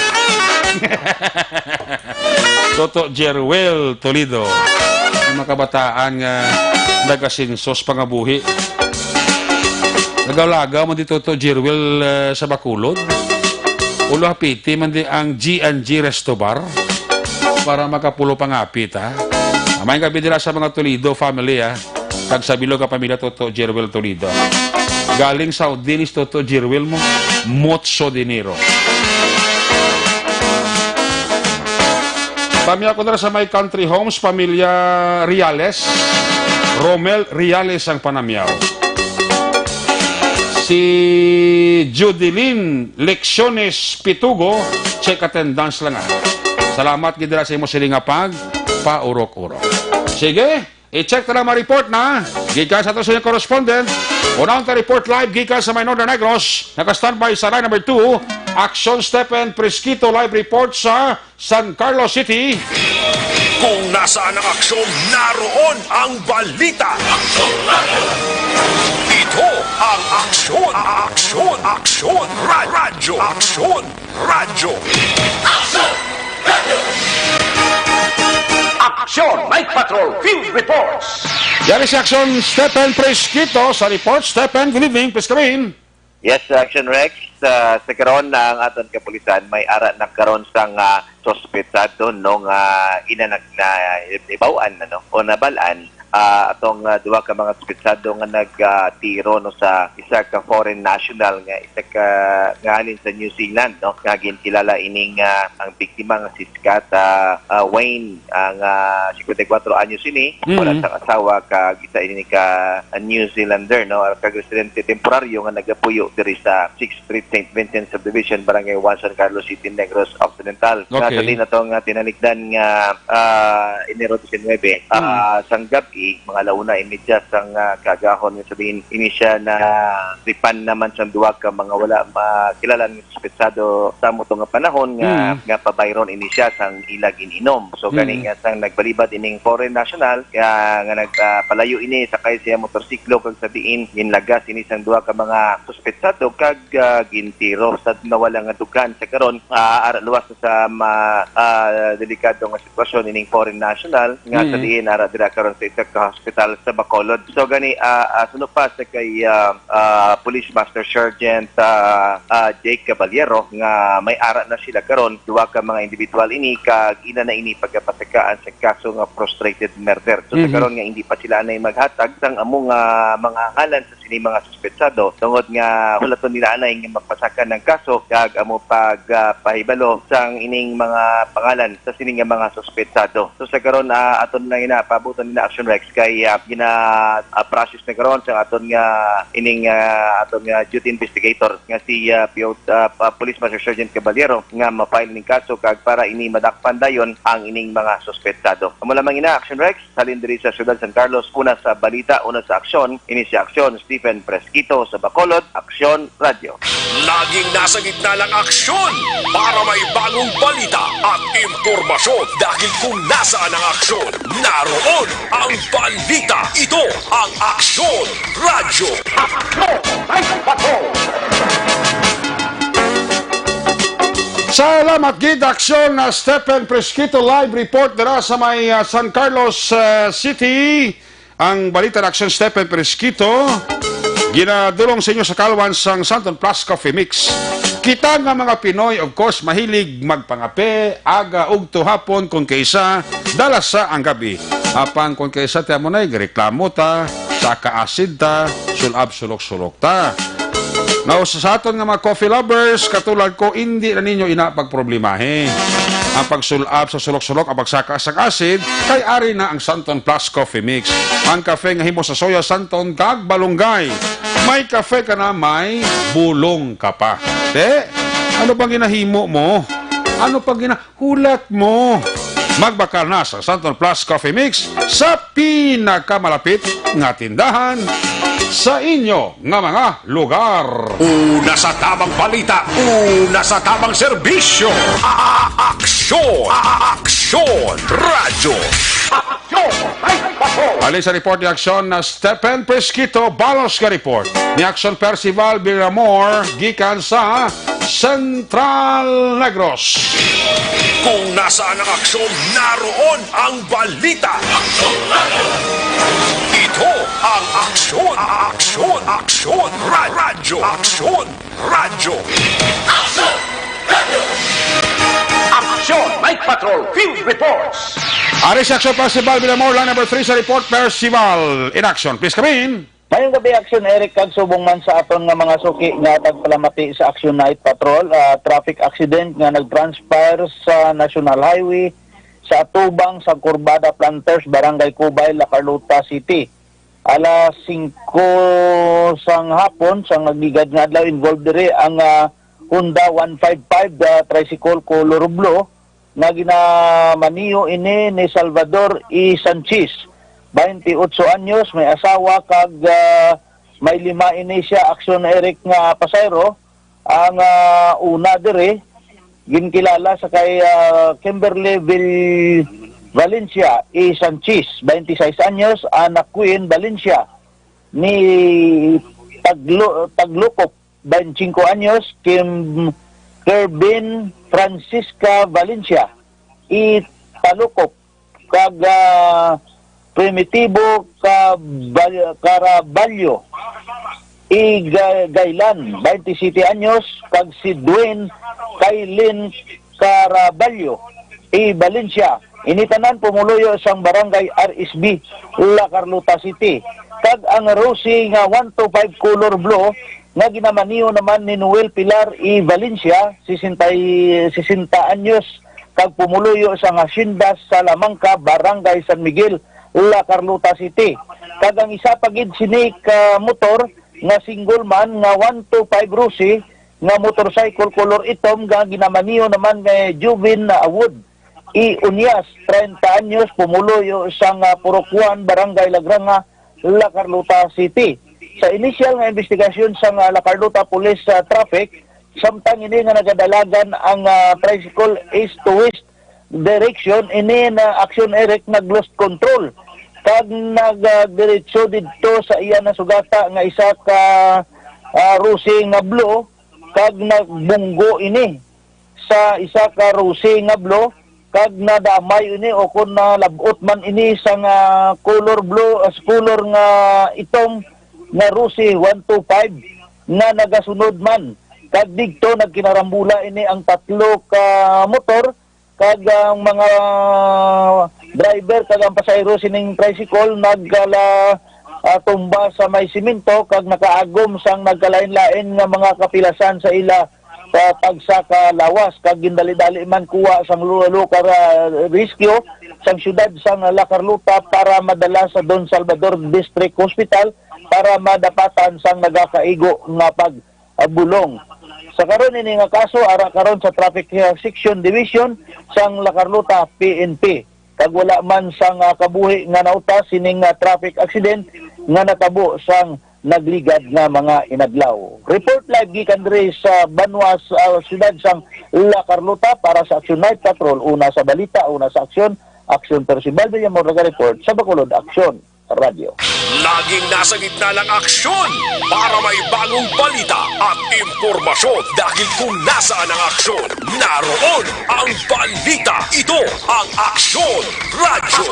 Toto Jeruel Toledo. Ang mga kabataan nga nagasinsos pangabuhi. Nagalagaw man di Toto Jeruel, eh, sa Bacolod. Ulo hapiti man di ang G and G Resto Bar para makapulo pangapit, ha? Mayong gabi dira sa mga Toledo family, ha? Kag sa bilog nga pamilya Toto Jeruel Toledo. Galing Saudi ni Toto Jeruel mo, motso dinero. Tamyaw ko dira sa may Country Homes, pamilya Reales. Romel Reales ang panamyaw. Si Judeline Lecciones Pitugo, check attendance lang, ah. Salamat gid dira sa imo sini nga pagpaurok-urok. Sige, I-check na lang mga report na gikan sa aton sa inyong correspondent. Unang report live gikan sa may Northern Negros. Naka-standby sa line number two, Aksyon Stephen Presquito, live report sa San Carlos City. Kung nasaan ang aksyon, naroon ang balita. Ito ang Aksyon, Aksyon, Aksyon, Ra- Radyo, Aksyon, Radyo. Aksyon Night Patrol Field Reports. Yari si Aksyon Stephen Presquito sa report. Stephen, good evening. Please come in. Yes, Action Rex. Uh, sa karon na ang aton kapulisan may ara na karon sang uh, suspetsado no nga ina nag na ibawan ano o nabalan uh, atong uh, duha ka mga suspetsado nga nag uh, tiro no sa isa ka foreign national nga isa ka nga halin sa New Zealand no nga ginkilala ining uh, ang biktima nga si Scott uh, uh, Wayne ang uh, fifty-four anyos ini mm-hmm. Wala sang asawa kag isa ini ka uh, New Zealander no kag residente temporaryo nga nagapuyo diri sa sixth Street, Saint Vincent Subdivision, Barangay one, San Carlos City, Negros Occidental. Okay. Nasa din atong uh, tinalikdan nga uh, Enero diecinuebe, uh, mm. Sang gabi, mga launa imedya sang uh, kagahon nga sabihin, ini siya na tripan naman sang duha ka mga wala makilalan nga suspetsado sa mo nga panahon nga mm. Nga pabayron ini siya sang ila gininom. So gani mm. Nga sang nagbalibad ining foreign national nga, nga nagpalayo uh, ini sakay siya motorsiklo kag sabihin ginlagas ini sang duha ka mga suspetsado kag uh, gintiro sa nawala nga dughan sa karon uh, ara luwas sa ma, uh, delikado nga sitwasyon ining foreign national nga mm. Sa diin ara dira karon sa isa ka hospital sa Bacolod. So gani uh, uh, suno pa sa kay uh, uh, Police Master Sergeant uh, uh, Jake Caballero nga may ara na sila karon duha ka mga individual ini kag ina na ini pagapasakaan sa kaso nga frustrated murder. So mm-hmm. Sa karon nga hindi pa sila anay maghatag sang amo nga mga ngalan sa sini mga suspetsado tungod nga hulaton nila anay nga magpasaka ng kaso kag amo pag uh, pahibalo sang ining mga pangalan sa sini nga mga suspetsado. So sa karon uh, aton na ina paabuton nila Action Rex kay uh, gina uh, process na karon sa aton nga ining uh, aton nga duty investigator nga si uh, P O, uh, Police Master Sergeant Caballero nga ma-file ning kaso kag para ini madakpan dayon ang ining mga suspetsado. Amo lamang ina Action Rex. Halin diri sa siyudad San Carlos, una sa balita, una sa aksyon, ini si Aksyon Stephen Presquito sa Bacolod, Aksyon Radio. Laging nasa gitna ng aksyon para may bagong balita at impormasyon. Dahil kung nasaan ang aksyon, naroon ang balita. Ito ang Aksyon Radio. Aksyon! Ay, bato! Salamat gid aksyon na Stephen Presquito live report dira sa may uh, San Carlos uh, City. Ang balita na aksyon Stephen Presquito ginadulong sa inyo sa kalwan sang Santon Plus Coffee Mix. Kita nga mga Pinoy, of course, mahilig magpangape, aga ug tuhapon kung kaysa dala sa ang gabi. Apang kung kaysa tiya mo na, reklamo ta, saka asid ta, sulab sulok-sulok ta. Now, sa aton nga mga coffee lovers, katulad ko, hindi na ninyo ina pagproblemahi. Ang pagsulab sa sulok-sulok ang pagsaka sang asid, kay ari na ang Santon Plus Coffee Mix. Ang kafe nga himo sa soya, santon, kag balunggay. May kafe ka na, may bulong ka pa. Te, ano bang ginahimo mo? Ano pang gina... Hulat mo! Magbakal na sa Santon Plus Coffee Mix sa pinakamalapit nga tindahan sa inyo nga mga lugar. Una sa tamang balita, una sa tamang serbisyo. A- Aksyon! A- Aksyon! Radyo! Ali sa report ni Aksyon na Stephen Presquito Balos nga report ni Aksyon Percival Villamor gikan sa Central Negros. Kung nasaan ang aksyon, naroon ang balita. Ito ang Aksyon, Aksyon, Aksyon, Ra- Radyo, Aksyon, Radyo. Aksyon Night Patrol Field Reports. Ari sa Aksyon Percival Villamor, line number three sa report, Percival in action. Please come in. Mayong gabi, Action Eric, kag subong man sa aton nga mga suki nga tagpalamati sa Action Night Patrol. Ah, traffic accident nga nag-transpire sa National Highway sa atubang sa Kurbada Planters, Barangay Cubay, La Carlota City. Alas singko sang hapon, sa nagligad nga adlaw, involved diri ang ah, Honda one five five, ah, tricycle color blue, nga ginamaniyo ini ni Salvador E. Sanchez. twenty-eight anyos, may asawa kag, ah, may lima ini siya, Action Eric, nga pasahero. Ang, ah, una diri, ginkilala sa kay, ah, Kimberly Vil-, Valencia E. Sanchez, twenty-six anyos, anak Queen Valencia, ni Taglo-, Taglukop, twenty-five anyos, Kim Kervin Francisca Valencia, E. Talukop, kag, ah, Primitibo Cabal-, Caraballo, E. Ga-, Gailan, twenty-seven anyos, kag si Dwayne Kailin Caraballo, E. Valencia. Ini tanan pumuluyo sang barangay R S B, La Carlota City. Kag ang Rosie nga one two five color blue nga ginamaneho naman ni Noel Pilar E. Valencia, sesenta y, sesenta anyos, kag pumuluyo sang Hacienda Salamanca, Barangay San Miguel, La Carlota City. Kag ang isa pa gid sini ka motor nga single man nga one two five Rosie nga motorcycle color itom nga ginamaneho naman ni Juvin Wood E. Uñas, treinta anyos, pumuluyo sang, ah, Purok one, Barangay Lagranga, La Carlota City. Sa inisyal nga investigasyon sang, ah, La Carlota Police, ah, Traffic, samtang ini nga nagadalagan ang, ah, tricycle east to west direction, ini na Action Eric nag-lost control kag nagdiretso didto sa iya nasugata nga isa ka, ah, Rosie nga blue, kag nagbunggo ini sa isa ka Rosie nga blue, kag nadamay ini o kon nalab-ot man ini sa nga color blue, as color nga itom nga Rosie one two five nga nagasunod man. Kag didto nagkinarambola ini ang tatlo ka motor, kag ang mga driver kag ang pasahero sining tricycle nagkala, ah, tumba sa may simento kag nakaagom sang nagkalain-lain nga mga kapilasan sa ila sa pagsaka lawas, kag gindali-dali man kuha sang lu-, local, ah, rescue sang siyudad sang La Carlota para madala sa Don Salvador District Hospital para madapatan sang nagakaigo nga pag, ah, bulong. Sa karon, ini nga kaso ara karon sa Traffic, ah, Section Division sang La Carlota P N P, kag wala man sang, ah, kabuhi nga nauta sining, ah, traffic accident nga natabo sang nagligad nga mga inadlaw. Report live gikan diri sa banwa sa, ah, siyudad sang La Carlota para sa Action Night Patrol. Una sa balita, una sa aksyon, Aksyon Percival Villamor nag-report sa Bacolod Aksyon Radyo. Laging nasa gitna ng aksyon para may bagong balita at impormasyon, dahil kung nasaan ang aksyon, naroon ang balita. Ito ang Aksyon Radyo.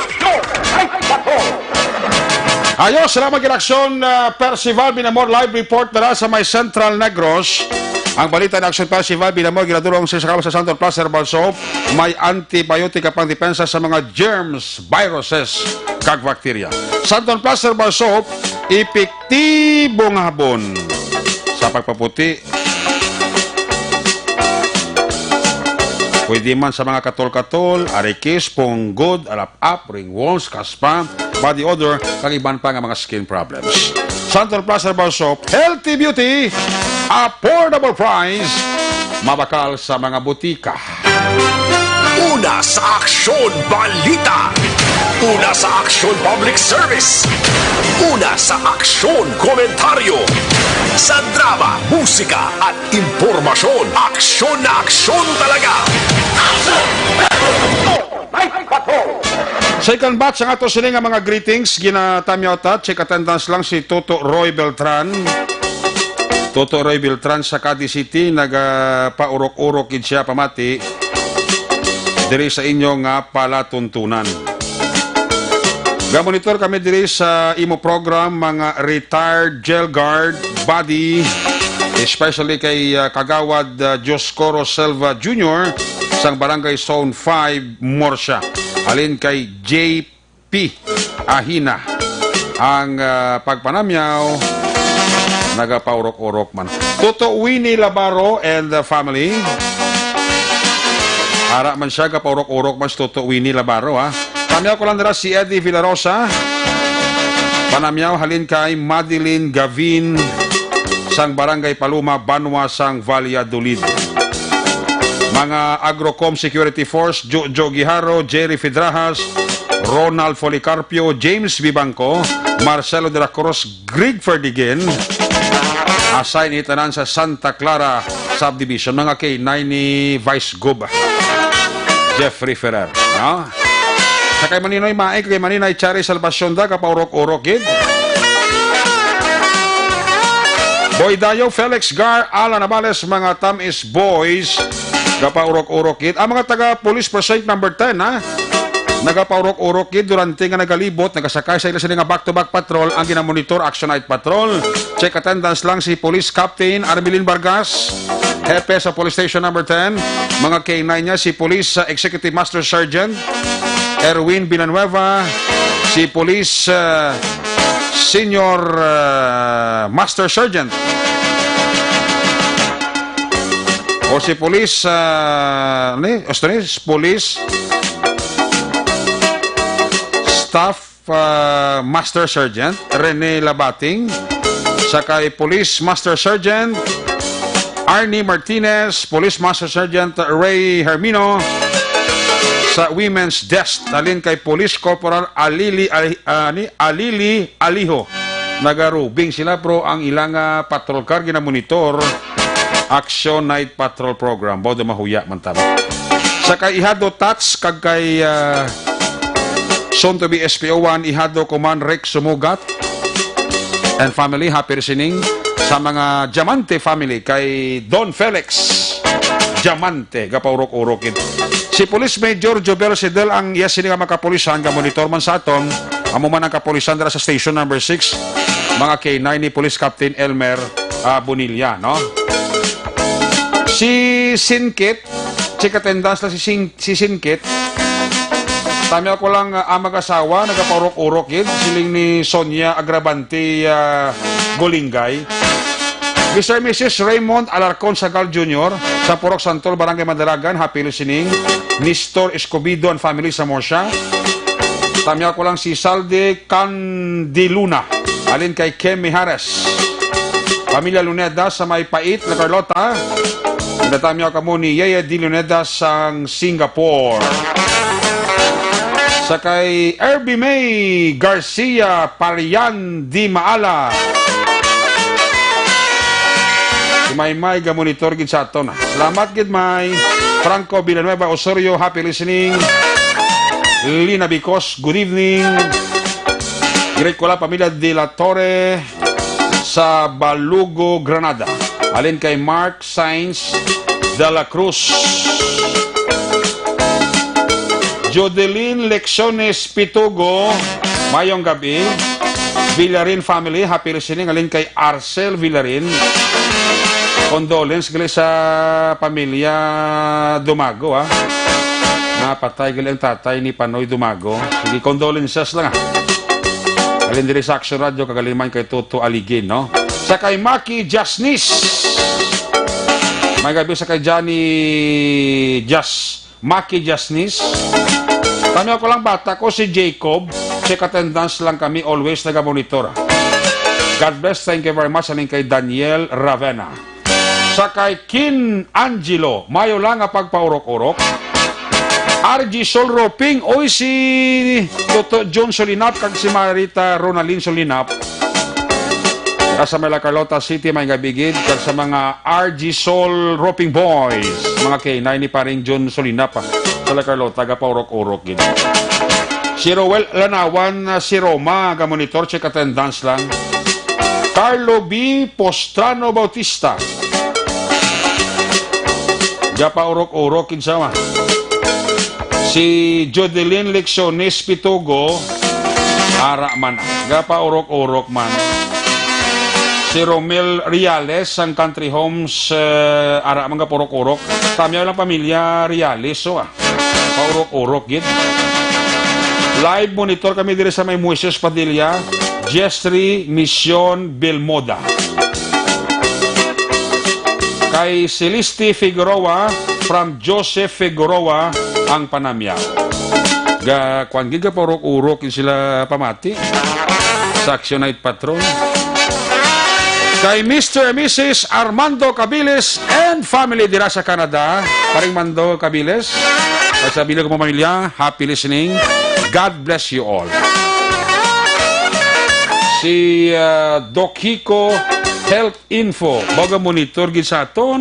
Ayo, salamat gid Aksyon, ah, Percival Binamor, live report na sa may Central Negros. Ang balita ni Aksyon Percival Binamor ginadulong sa, sa Santon Plaza Herbal Soap. May antibiotic nga pangdepensa sa mga germs, viruses, kag bakterya. Santon Plaza Herbal Soap, epektibo nga habon sa pagpaputi. Pwede man sa mga katol-katol, arikis, punggod, alap-ap, ringworms, kaspa, body odor, kag iban pa nga mga skin problems. Santon Plus Herbal Soap, healthy beauty, affordable price, mabakal sa mga butika. Una sa aksyon, balita. Una sa aksyon, public service. Una sa aksyon, komentaryo. Sa drama, musika, at impormasyon. Aksyon na aksyon talaga. Aksyon! Night Patrol! Second batch ang ato sini nga mga greetings, ginatamyaw ta, check attendance lang si Toto Roy Beltran. Toto Roy Beltran sa Cadiz City, nagapaurok-urok gid siya pamati diri sa inyo nga palatuntunan. Gamonitor kami diri sa imo program, mga retired jail guard, buddy, especially kay, ah, Kagawad, ah, Dioscoro Silva Junior sang Barangay Zone five, Murcia. Halin kay J P Ahina ang, ah, pagpanamyaw, nagapaurok-urok man. Toto Winnie Labaro and the family. Ara man siya, gapaurok-urok man si Toto Winnie Labaro, ha. Tamyaw ko lang dira si Eddie Villarosa. Panamyaw halin kay Madeline Gavin sang Barangay Paluma, Banwa sang Valladolid. Mga Agrocom Security Force, Jojo Guijarro, Jerry Fidrajas, Ronald Policarpio, James Vivanco, Marcelo de la Cruz, Greg Ferdigen. Assign itanan sa Santa Clara Subdivision. Mga K nine ni Vice Gov Jeffrey Ferrer. No? Sa kay Maninoy Mae, kay Maninay Chari Salvacion da, kapaurok-urok gid. Boy Dayo, Felix Gar, Alan Abales, mga Tamis Boys, kapaurok-urok gid. Ang mga taga Police Precinct number ten, ha? Nagapaurok-urok gid durante nga nagalibot, nagasakay sa ila sila nga back-to-back patrol ang ginamonitor, Action Night Patrol. Check attendance lang si Police Captain Armelin Vargas, hepe sa Police Station number ten. Mga K nine niya, si Police, uh, Executive Master Sergeant Erwin Villanueva, si Police, uh, Senior, uh, Master Sergeant, o si Police, uh, ni, gusto ni, Police Staff, uh, Master Sergeant Rene Labating, sa kay Police Master Sergeant Arnie Martinez, Police Master Sergeant Ray Hermino, sa Women's Desk, halin kay Police Corporal Alili, Ali, ah, ni Alili Aliho. Nagarubing sila, pero ang ilang, ah, patrol car ginamonitor, Action Night Patrol Program. Bodo mahuya man tama. Sa kay Ihado Tats kag kay, ah, soon to be S P O one, Ihado Command Rick Sumugat and family, happy listening. Sa mga Diamante family, kay Don Felix Diamante, gapaurok-urok gid. Si Police Major Jobel Sidel ang iya sini nga makapulisan, ga-monitor man sa aton. Amo man ang kapulisan dira sa station number six, mga K nine ni Police Captain Elmer, ah, Bonilla, no? Si Sinkit, check attendance lang si Sin-, si Sinkit. Tami ako lang, ah, ang mag-asawa, nagapaurok-urok gid, siling ni Sonia Agravante, ah, Golingay. Mister and Missus Raymond Alarcon Sagal Junior, sa Purok Santol, Barangay Madalagan, happy listening. Nestor Escobedo and family sa Murcia. Tami ako lang si Salde Candiluna, halin kay Kim Mijares. Pamilya Luneda sa may Pait, La Carlota. Nagatami ako kamo ni Yeye D. Luneda sang Singapore. Sa kay Erby May Garcia Parian Di Maala. Si Maymay ga-monitor gid sa aton, ha. Salamat gid, May. Franco Villanueva Osorio, happy listening. Lina Bicos, good evening. Great ko lang, pamilya De La Torre sa Balugo, Granada. Halin kay Mark Sainz de la Cruz. Jodeline Lecciones Pitugo, mayong gabi. Villarin family, happy listening. Halin kay Arcel Villarin. Condolence gali sa pamilya Dumago, ha. Napatay gali ang tatay ni Panoy Dumago. Sige, condolences lang, ha. Halin diri sa Action Radio, kag halin man kay Toto Aligin, no? Sa kay Maki Jasnis. May gabi sa kay Johnny Jas-, Maki Jasnis. Tami ako lang, bata ko si Jacob. Check attendance lang kami, always nagamonitor. God bless, thank you very much. Halin kay Daniel Ravena. Sa kay Kin Angelo, mayo lang nga pagpaurok-urok. R G Sol Roping, oy, si Toto John Solinap kag si Marita Ronalyn Solinap. Sa may La Carlota City, may gabi gid, kag sa mga R G Sol Roping Boys, mga K nine ni paring John Solinap, ah, sa La Carlota, gapaurok-urok gid. Si Roel Lanawan, ah, si Roma, ga-monitor, check attendance lang. Carlo B. Postrano Bautista. Gapaurok-urok, kinsa man. Si Jodeline Lecciones Pitugo, ara man. Gapaurok-urok man. Si Romel Reales, sang Country Homes, eh, ara man, gapaurok-urok. Kami lang pamilya Reales, so, ah. Paurok-urok gid. Live monitor kami diri sa may Moises Padilla, Jestry Mission Belmoda. Kay Celeste Figueroa from Joseph Figueroa ang panamya. Ga, kwan gid, gapaurok-urok gid sila pamati sa Action Night Patrol. Kay Mister and Missus Armando Cabiles and family dira sa Canada. Paring Mando Cabiles, at sa bilog mo pamilya, happy listening. God bless you all. Si, ah, Doc Hico Health Info, baga monitor gid sa aton.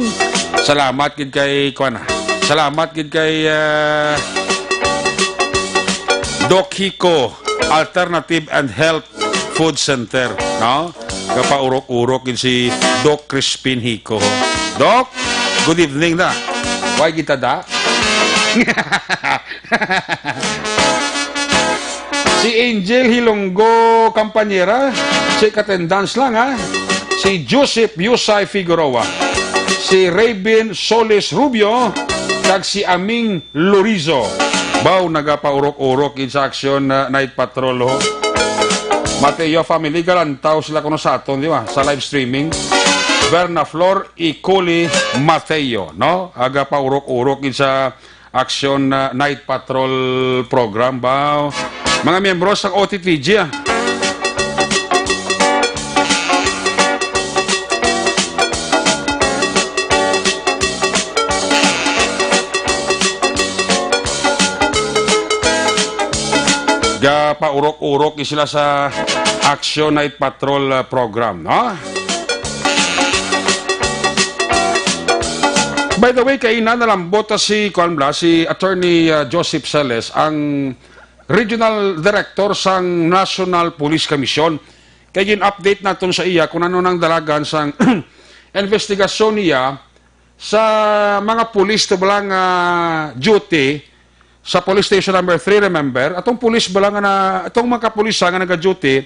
Salamat gid kay, kuwan na. Salamat gid kay, ah, Doc Hico Alternative and Health Food Center, no? Gapaurok-urok gid si Doc Crispin Hico. Doc, good evening na. Why kita da? Si Angel Hilonggo Campañera, si katendans lang, ha? Si Joseph Yusay Figueroa, si Raven Solis Rubio, kag si Aming Lorizo. Baw, nagapaurok-urok gid sa aksyon na night patrol, ho. Mateo family, galantaw sila kuno sa aton, di ba? Sa live streaming. Berna Flor, Icoli, Mateo, no? Agapaurok-urok gid sa aksyon na night patrol program, baw. Mga miyembro sa O T T G, ah. Gapaurok-urok ni sila sa Action Night Patrol, ah, program, no? By the way, kaina nalambot ta si, kuwan bala, si Attorney, ah, Joseph Celes, ang Regional Director sang National Police Commission. Kay gin-update naton sa iya kung ano nang dalagan sang investigasyon niya sa mga pulis to bala nga duty sa Police Station Number Three, remember? Atong pulis bala nga na, atong mga kapulisan nga naga-duty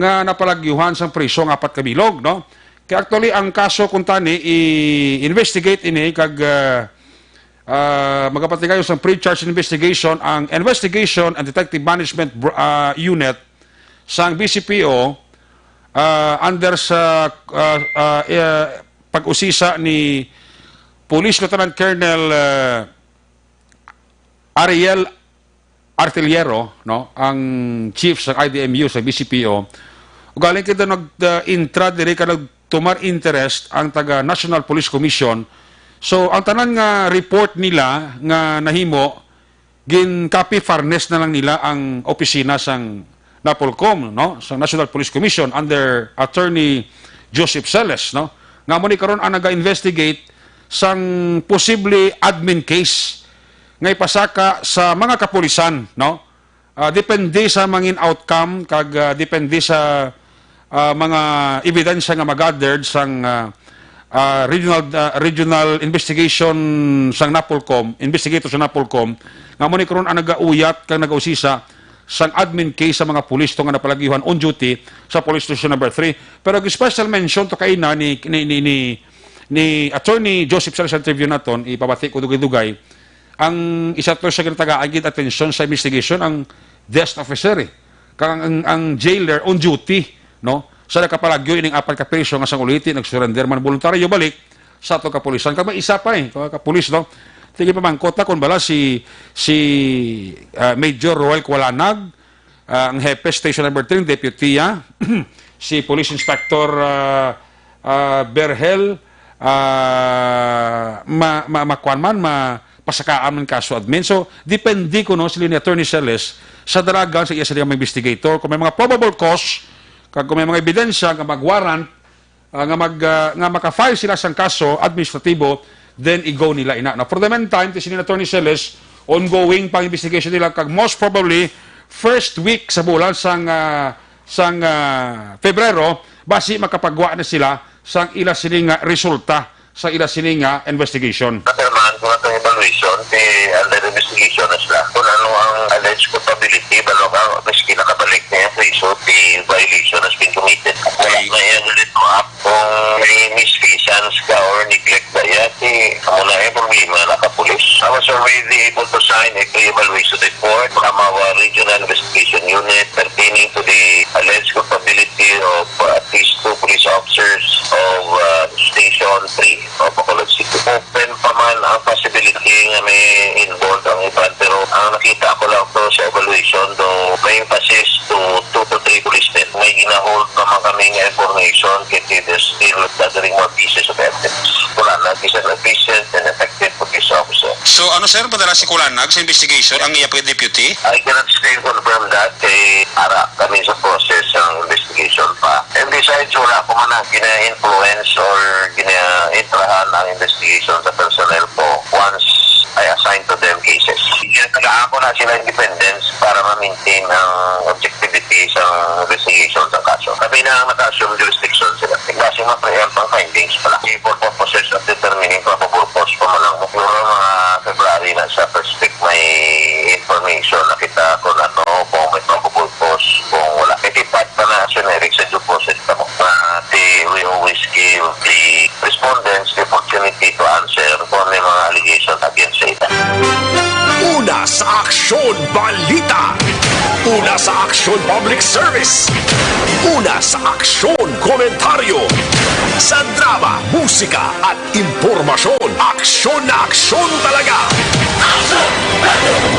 nga napalagyuhan sang priso nga apat ka bilog, no? Kay actually, ang kaso kuntani, i-investigate ini kag, ah, ah, magapatingayos sang pre-charge investigation ang Investigation and Detective Management Br-, ah, Unit sang B C P O, ah, under sa, ah, ah, eh, pag-usisa ni Police Lieutenant Colonel, ah, Ariel Artillero, no, ang chief sa I D M U sa B C P O. Ugaling kita nag-, ah, intra diri ka nagtumar interest ang taga National Police Commission. So, ang tanan nga report nila nga nahimo, gin-copy furnish na lang nila ang opisina sang NAPOLCOM, no, sa National Police Commission under Attorney Joseph Celes, no, nga amo ni karon ang naga-investigate sang posible admin case nga ipasaka sa mga kapulisan, no? Ah, depende sa mangin outcome kag, ah, depende sa, ah, mga ebidensya nga ma-gathered sang, ah, ah, regional, ah, regional investigation sang NAPOLCOM, investigator sa NAPOLCOM, nga amo ni karon ang nagauyat kag nagausisa sang admin case sa mga pulis to nga napalagyuhan on duty sa Police Station Number Three. Pero ang special mention to kaina ni, ni, ni, ni, ni Attorney Joseph Celes sa interview naton, ipabati ko dugay-dugay, ang isa to sa ginatagaan gid atensyon sa investigation ang desk officer, eh. Kag ang, ang, ang jailer on duty, no? Sa nakapalagyo ining apat ka priso nga sang uliti nag-surrender man voluntaryo balik sa ato kapulisan. Kag may isa pa, eh, ka-, kapulis, no? Sige, pamangkot na kung bala si, si, ah, Major Roel Kualanag, ah, ang hepe Station Number Three, ang deputy, ah, si Police Inspector, ah, ah, Berhel, ah, ma-, ma-, makuan man, ma-, pasakaan man kaso admin. So, depende kuno sila ni Attorney Celes sa dalagan sa iya sila nga mga investigator. Kung may mga probable cause, kag kung may mga ebidensya nga mag-warrant, ah, nga mag-, ah, nga maka-file sila sang kaso administratibo, then i-go nila ina. Now, for the meantime, ti sini Attorney Celes, ongoing pang investigation nila, kag most probably, first week sa bulan sang, ah, sang, ah, Febrero, basi makapagwa na sila sang ila sini nga resulta sa ila sini nga investigation. Sir, man, kung atong evaluation, ti under investigation na sila. Kung ano ang alleged culpability, balo ka, miski nakabalik niya sa iso, the violation has been committed. Wala na yung ulit mo up. Kung may misfeasance ka or neglect na yan, ti amo na yung problema na kapulis. I was already able to sign a pre-evaluation report from our regional investigation unit pertaining to the alleged culpability of, uh, at least two police officers of, uh, Station Three of Bacolod City. Open pa man ang possibility nga may involved ang iban, pero ang nakita ko lang to sa evaluation, do may emphasis to two to three policemen. May ginahold pa man kami nga information, kay they're still gathering more pieces of evidence. Wala na, these are efficient and effective police officer. So, ano, sir, padala si Kulanag sa investigation ang iya pagka-deputy? I cannot still confirm that kay ara kami sa process ng investigation pa. And besides, wala ko man na gina-influence or gina-intrahan ang investigation sa personnel ko once I assign to them cases. Ginatagaan ko na sila independence para ma-maintain ang objectivity sa investigation sa kaso. Kami na ang naka-assume jurisdiction sila. Kasi ma-preempt ang findings pala. For purposes of determining probable cause pa man lang. Siguro mga February na sa first week may information na kita kung ano, kung may probable cause, kung wala. Kaya part pa na generic sa due process kamo. But the, we always give the respondents the opportunity to answer kung may mga allegations against sa ila. Una sa aksyon, balita. Una sa aksyon, public service. Una sa aksyon, komentaryo. Sa drama, musika, at impormasyon, aksyon na aksyon talaga.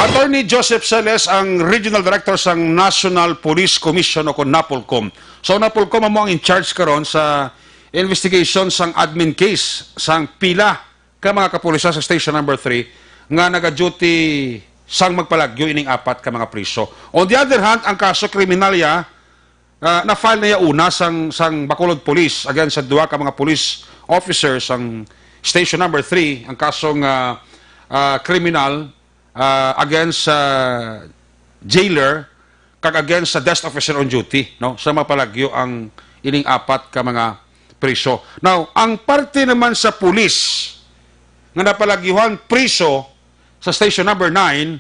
Attorney Joseph Celes ang Regional Director sang National Police Commission o kon NAPOLCOM. So, NAPOLCOM amo ang in charge karon sa investigation sang admin case sang pila ka mga kapulisan sa Station Number three nga nagaduty sang magpalagyo ining apat ka mga priso. On the other hand, ang kaso kriminalya, ah, na-file na ya una sang, sang Bacolod Police against sa duha ka mga police officers sang Station Number three, ang kaso nga, ah, kriminal, ah, against sa jailer kag against sa desk officer on duty, no, sa mapalagyo ang ining apat ka mga priso. Now, ang parte naman sa pulis nga napalagyuhan priso sa Station Number nine,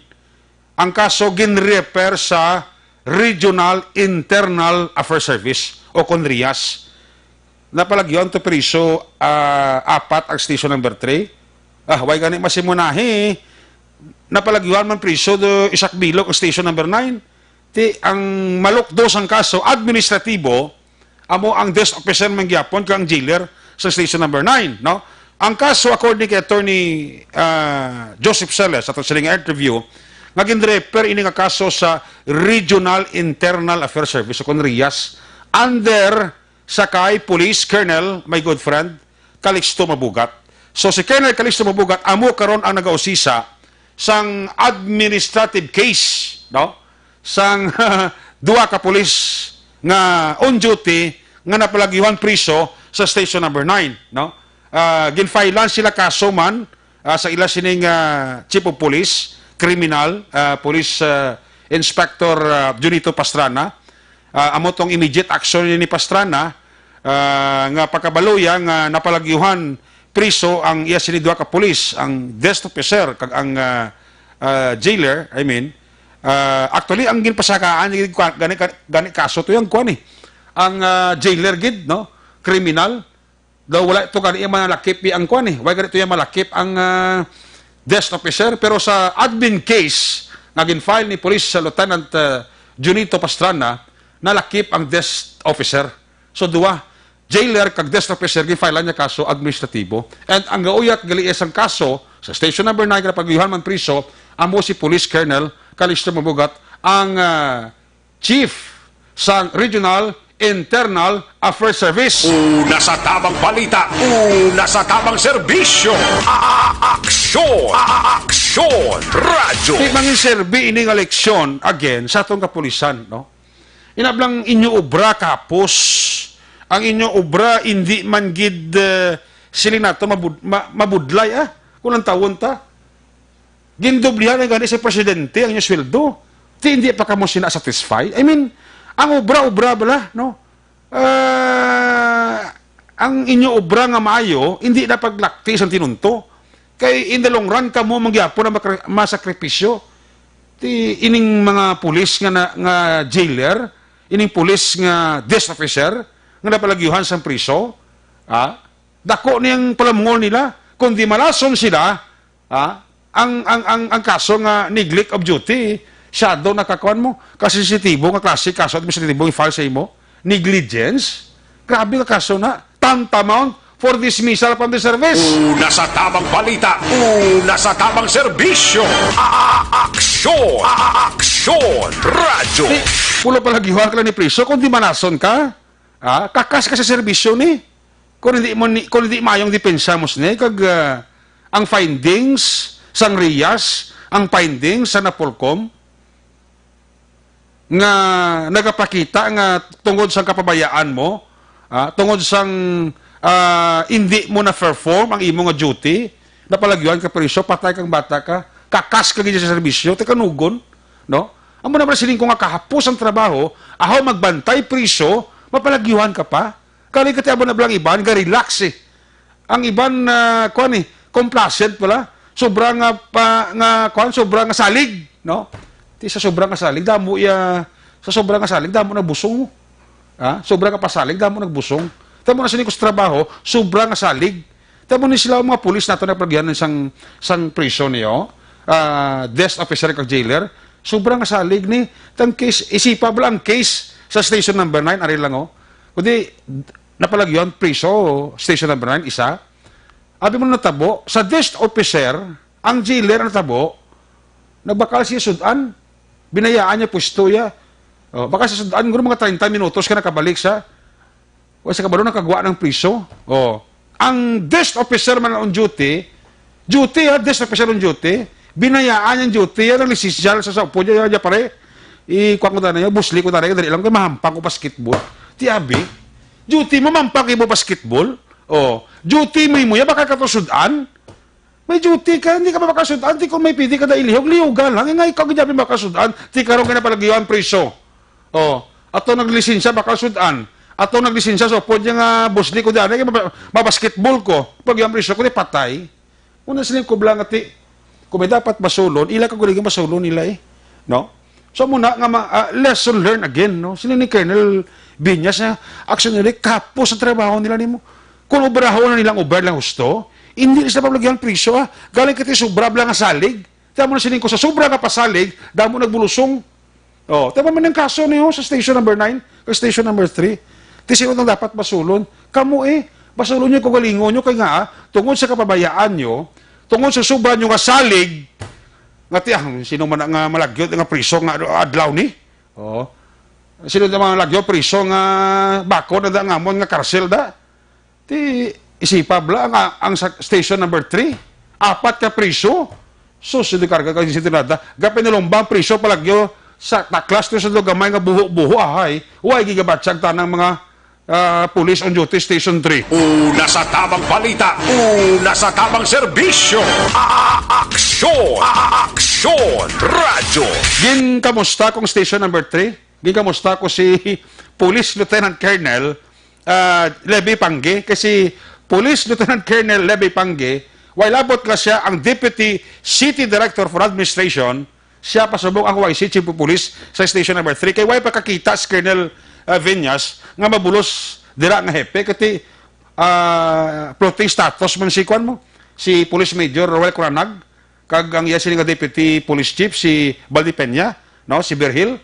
ang kaso ginrefer sa Regional Internal Affairs Service o kon RIAS. Napalagyuhan to priso, ah, apat ang Station Number three. Ah, way gani masimunahi. Napalagyuhan man priso do Isaac Bilog ang Station Number nine. Ti ang malukdo sang kaso administratibo, amo ang desk officer man gyapon kag ang jailer sa Station Number nine, no? Ang kaso, according kay Attorney, ah, Joseph Celes, ato sining interview, nga ginrefer ini nga kaso sa Regional Internal Affairs Service o kon RIAS under sa kay Police Colonel, my good friend, Calixto Mabugat. So si Colonel Calixto Mabugat amo karon ang nagausisa sang administrative case, no? Sang duha ka pulis nga on duty nga napalagyuhan priso sa Station Number nine, no? Ah, ginfilean sila kaso man, ah, sa ila sining, ah, Chief of Police, Criminal, ah, Police, ah, Inspector, ah, Junito Pastrana. Ah, amo tong immediate action ni Pastrana, ah, nga pagkabaluya nga napalagyuhan priso ang iya sini duha ka pulis, ang desk officer kag ang, ah, ah, jailer, I mean. Ah, actually, ang ginpasakaan gid kwa- gani, gani kaso to yung kwan eh. Ang, ah, jailer gid, no? Kriminal. Daw wala ito gani iya malakip ang kwan eh. Wala gani ito iya malakip ang, ah, desk officer. Pero sa admin case nga gin-file ni Police Lieutenant, ah, Junito Pastrana, nalakip ang desk officer. So duwa, jailer kag desk officer, gin-file niya kaso administratibo. And ang gauyat gali sang kaso sa Station Number nine nga napagyuhan man priso, amo si Police Colonel Calixto Mabugat, ang, ah, Chief sang Regional Internal Affairs Service. Una sa tabang balita, una sa tabang serbisyo. A-, a-, aksyon, a-, a-, aksyon, radyo. Di mangin serbi ini nga leksyon again sa atong kapulisan, no? Inablang inyo obra kapos. Ang inyo obra hindi man gid, eh, sili nato mabud- ma- mabudlay, ah. Kung ang tawon ta, gindoblihan na gani sa presidente ang inyo sweldo. Ti hindi pa kamo sina satisfy? I mean, ang obra-obra bala, no? Ah, ang inyo obra nga maayo, hindi na paglakti sang tinunto. Kay in the long run, kamo man gyapon ang makri- masakripisyo. Ti ining mga pulis nga, na, nga jailer, ining pulis nga desk officer, nga napalagyuhan sang priso, ah, dako niyang palamungol nila. Kung di malason sila, ah, ang, ang, ang, ang kaso nga neglect of duty, shadow nakakuan mo, kasi sensitibo nga klase kaso administratibo i-file sa imo, negligence, grabe nga kaso na, tantamount for dismissal from the service. Una sa tabang balita, una sa tabang serbisyo. A-, a-, aksyon, a-, a-, aksyon, radyo. Di, pulo palagyuhan ka lang ni priso, kung di manason ka, ah, kakas ka sa serbisyo ni. Kung hindi mo ni, kung hindi mayong depensa mo sini, kag, ah, ang findings sang RIAS ang findings sa NAPOLCOM nga nagapakita nga tungod sang kapabayaan mo, ah, tungod sang, ah, indi mo na-perform ang imo nga duty, napalagyuhan ka priso, patay kang bata ka, kakas ka gid sa serbisyo, ti kanugon, no? Amo na man siling ko nga kahapos ang trabaho, ahaw magbantay priso, mapalagyuhan ka pa. Kali ka ti amo na bala ang iban, ga-relax eh. Ang iban, ah, kuwan eh, complacent pala. Sobra nga pa, nga, kuwan, sobra nga salig, no? Ti sa sobra nga salig, damo iya, sa sobra nga salig, damo na busong. Ha? Sobra nga pasalig, damo nagbusong. Tamo na sini ko sa trabaho, sobra nga salig. Tamo ni sila ang mga pulis nato na pagyanan sang, sang prison niyo, ah, desk officer kag jailer. Sobra nga salig ni, tang case, isipa bala ang case sa station number nine, ari lang, oh. Kundi, napalagyan, priso, station number nine, isa. Abi mo natabo, sa desk officer, ang jailer ang natabo, nagbakal siya sudan, binayaan niya pwesto ya. Oh, baka sa sudan, guro mga treinta minutos ka nakabalik sa, o sa kabalo nakagwa ng priso. Oh, ang desk officer man on duty, duty ha, desk officer on duty, binayaan yung duty, yan ang lisensya sa, sa upo niya, yan, yan, pare, i-, kuha ko tayo, busli ko tayo, dali lang, kay mahampang ko basketball. Ti abi, duty mo, mampang mo basketball. Oh, duty mo, mo, ya, baka ka to sudan. May duty ka, hindi ka ba makasudan? Di ko may pwede ka na ilihog, lihogan lang. Nga ikaw, ginabi makasudan. Di ka ron ka na palagiwan, priso. Oh, ato naglisensya, baka sudan. Ato naglisensya, so, pwede nga busli ko dyan. Ay, maba-, mabasketball ko. Pag yung priso ko, di patay. Una sila yung kubla nga ti, kung may dapat basulon, ila ka guligin basulon nila eh. No? So, muna nga ma-, ah, lesson learned again, no? Sila ni Colonel Viñas na, actually, kapos ang trabaho nila nimo. Kung obrahon na nilang ober lang husto, hindi sila paglagyan priso, ah. Galing kiti sobra lang nga salig. Tama na sining ko sa sobra nga pasalig, damo nagbulusong. Oh, tama man ang kaso niyo sa station number nine, kag station number three. Ti sino nang dapat basulon? Kamo eh, basulon niyo kung galingon niyo kay nga, ah, tungod sa kapabayaan niyo, tungod sa sobra niyo nga salig, nga ti, ah, sino man nga malagyo nga priso nga adlaw ni? Oh. Sino na mga lagyo priso nga bakod na da ngamon nga karsel da? Ti, isipa bala ang, ang sa station number three, apat ka priso. Sus, hindi karga ka, hindi nada. Gapin nalumba ang priso, palagyo sa taklas to sa gamay nga buho-buho, ahay. Way gigabatsag tanang mga, ah, police on duty, station three. Una sa tamang balita, una sa tamang serbisyo. A-, aksyon, a-, aksyon, radyo. Gin kamusta kong station number three? Gin kamusta ko si Police Lieutenant Colonel ah, Levy Pangge, kay si Police Lieutenant Colonel Levy Pangge, way labot nga siya ang Deputy City Director for Administration, siya pasubong ang Y C Chief of Police sa Station Number Three. Kay way pa kakita si Colonel, ah, Viñas nga mabulos dira nga hepe, kati, ah, floating status man si kwan mo, si Police Major Roel Cranag, kag ang iya sini nga Deputy Police Chief, si Baldi Peña, no, si Virgil,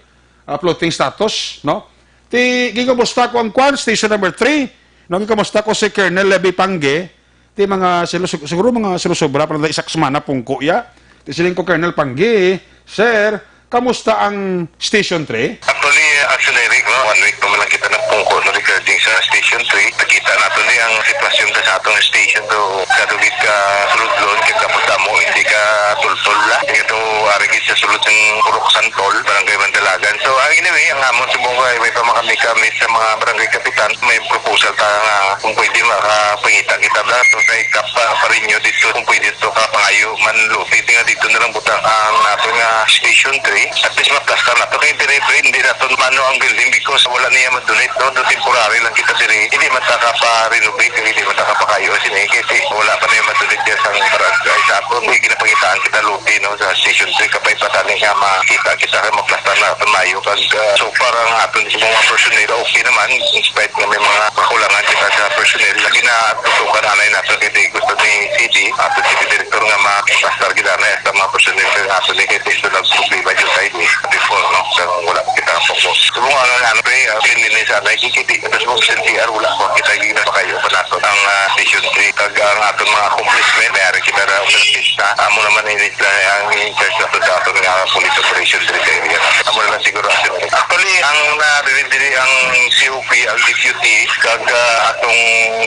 ah, floating status, no? Ti, gikamusta ko ang kwan, station number three, no, gikamusta ko si Colonel Levy Pangge, ti mga silo-, sig-, siguro mga sinusobra pa na isa ka semana pungko ya. Ti siling ko, "Colonel Pangge, sir, kamusta ang Station three?" Actually, actually, Rick, no, one week pa man lang kita nagpungko, no, regarding sa Station three. Nakita nato ni ang sitwasyon sa atong station, so, kadugit ka suludlon, kay kapos damo, hindi ka tultol la. Ito, ari gid sa sulod ng Purok Santol, Barangay Mandalagan. So, ah, anyway, ang amon subong ay may pa makami-kami sa mga barangay kapitan, may proposal ta nga kung pwede makapangita kita da, so, sa ikap pa, pa rin nyo dito, kung pwede to ka pangayo man lupi, nga dito na lang butang ang ato nga Station three. At least maplastar nato kay dire, pre, hindi nato mano ang building because wala niya madunit, no? Do temporary lang kita dire. Hindi man ta ka pa-renovate, hindi man ta ka pakayo sini. Kasi wala pa niya madunit diyan sa barangay sa ato. May ginapangitaan kita lupi, no, sa Station three. Kapay pa tani nga makita kita kay maplastar na ato mayo. Kag, ah, so far ang aton sa mga personnel, okay naman. In spite nga may mga kakulangan kita sa personnel, lagi na tutukan anay nato kay gusto ni C D, ato si Director nga ma-pastar gid anay sa mga personnel kay nato ni kay gusto nag problema jud tayo ni before, no? Sa wala kita focus. Kung ano nga, ano, pre, ah, cleanliness anay, kikiti, tapos mo sa C R, wala ko kita gina pakayo pa nato ang, ah, Station three. Kag ang aton mga accomplishment, may ari kita na office na, amo naman init na ang in-charge nato sa aton nga police operation sa area. Amo na lang siguro, actually, ang na Diri ang C O P, ang deputy, kag, ah, atong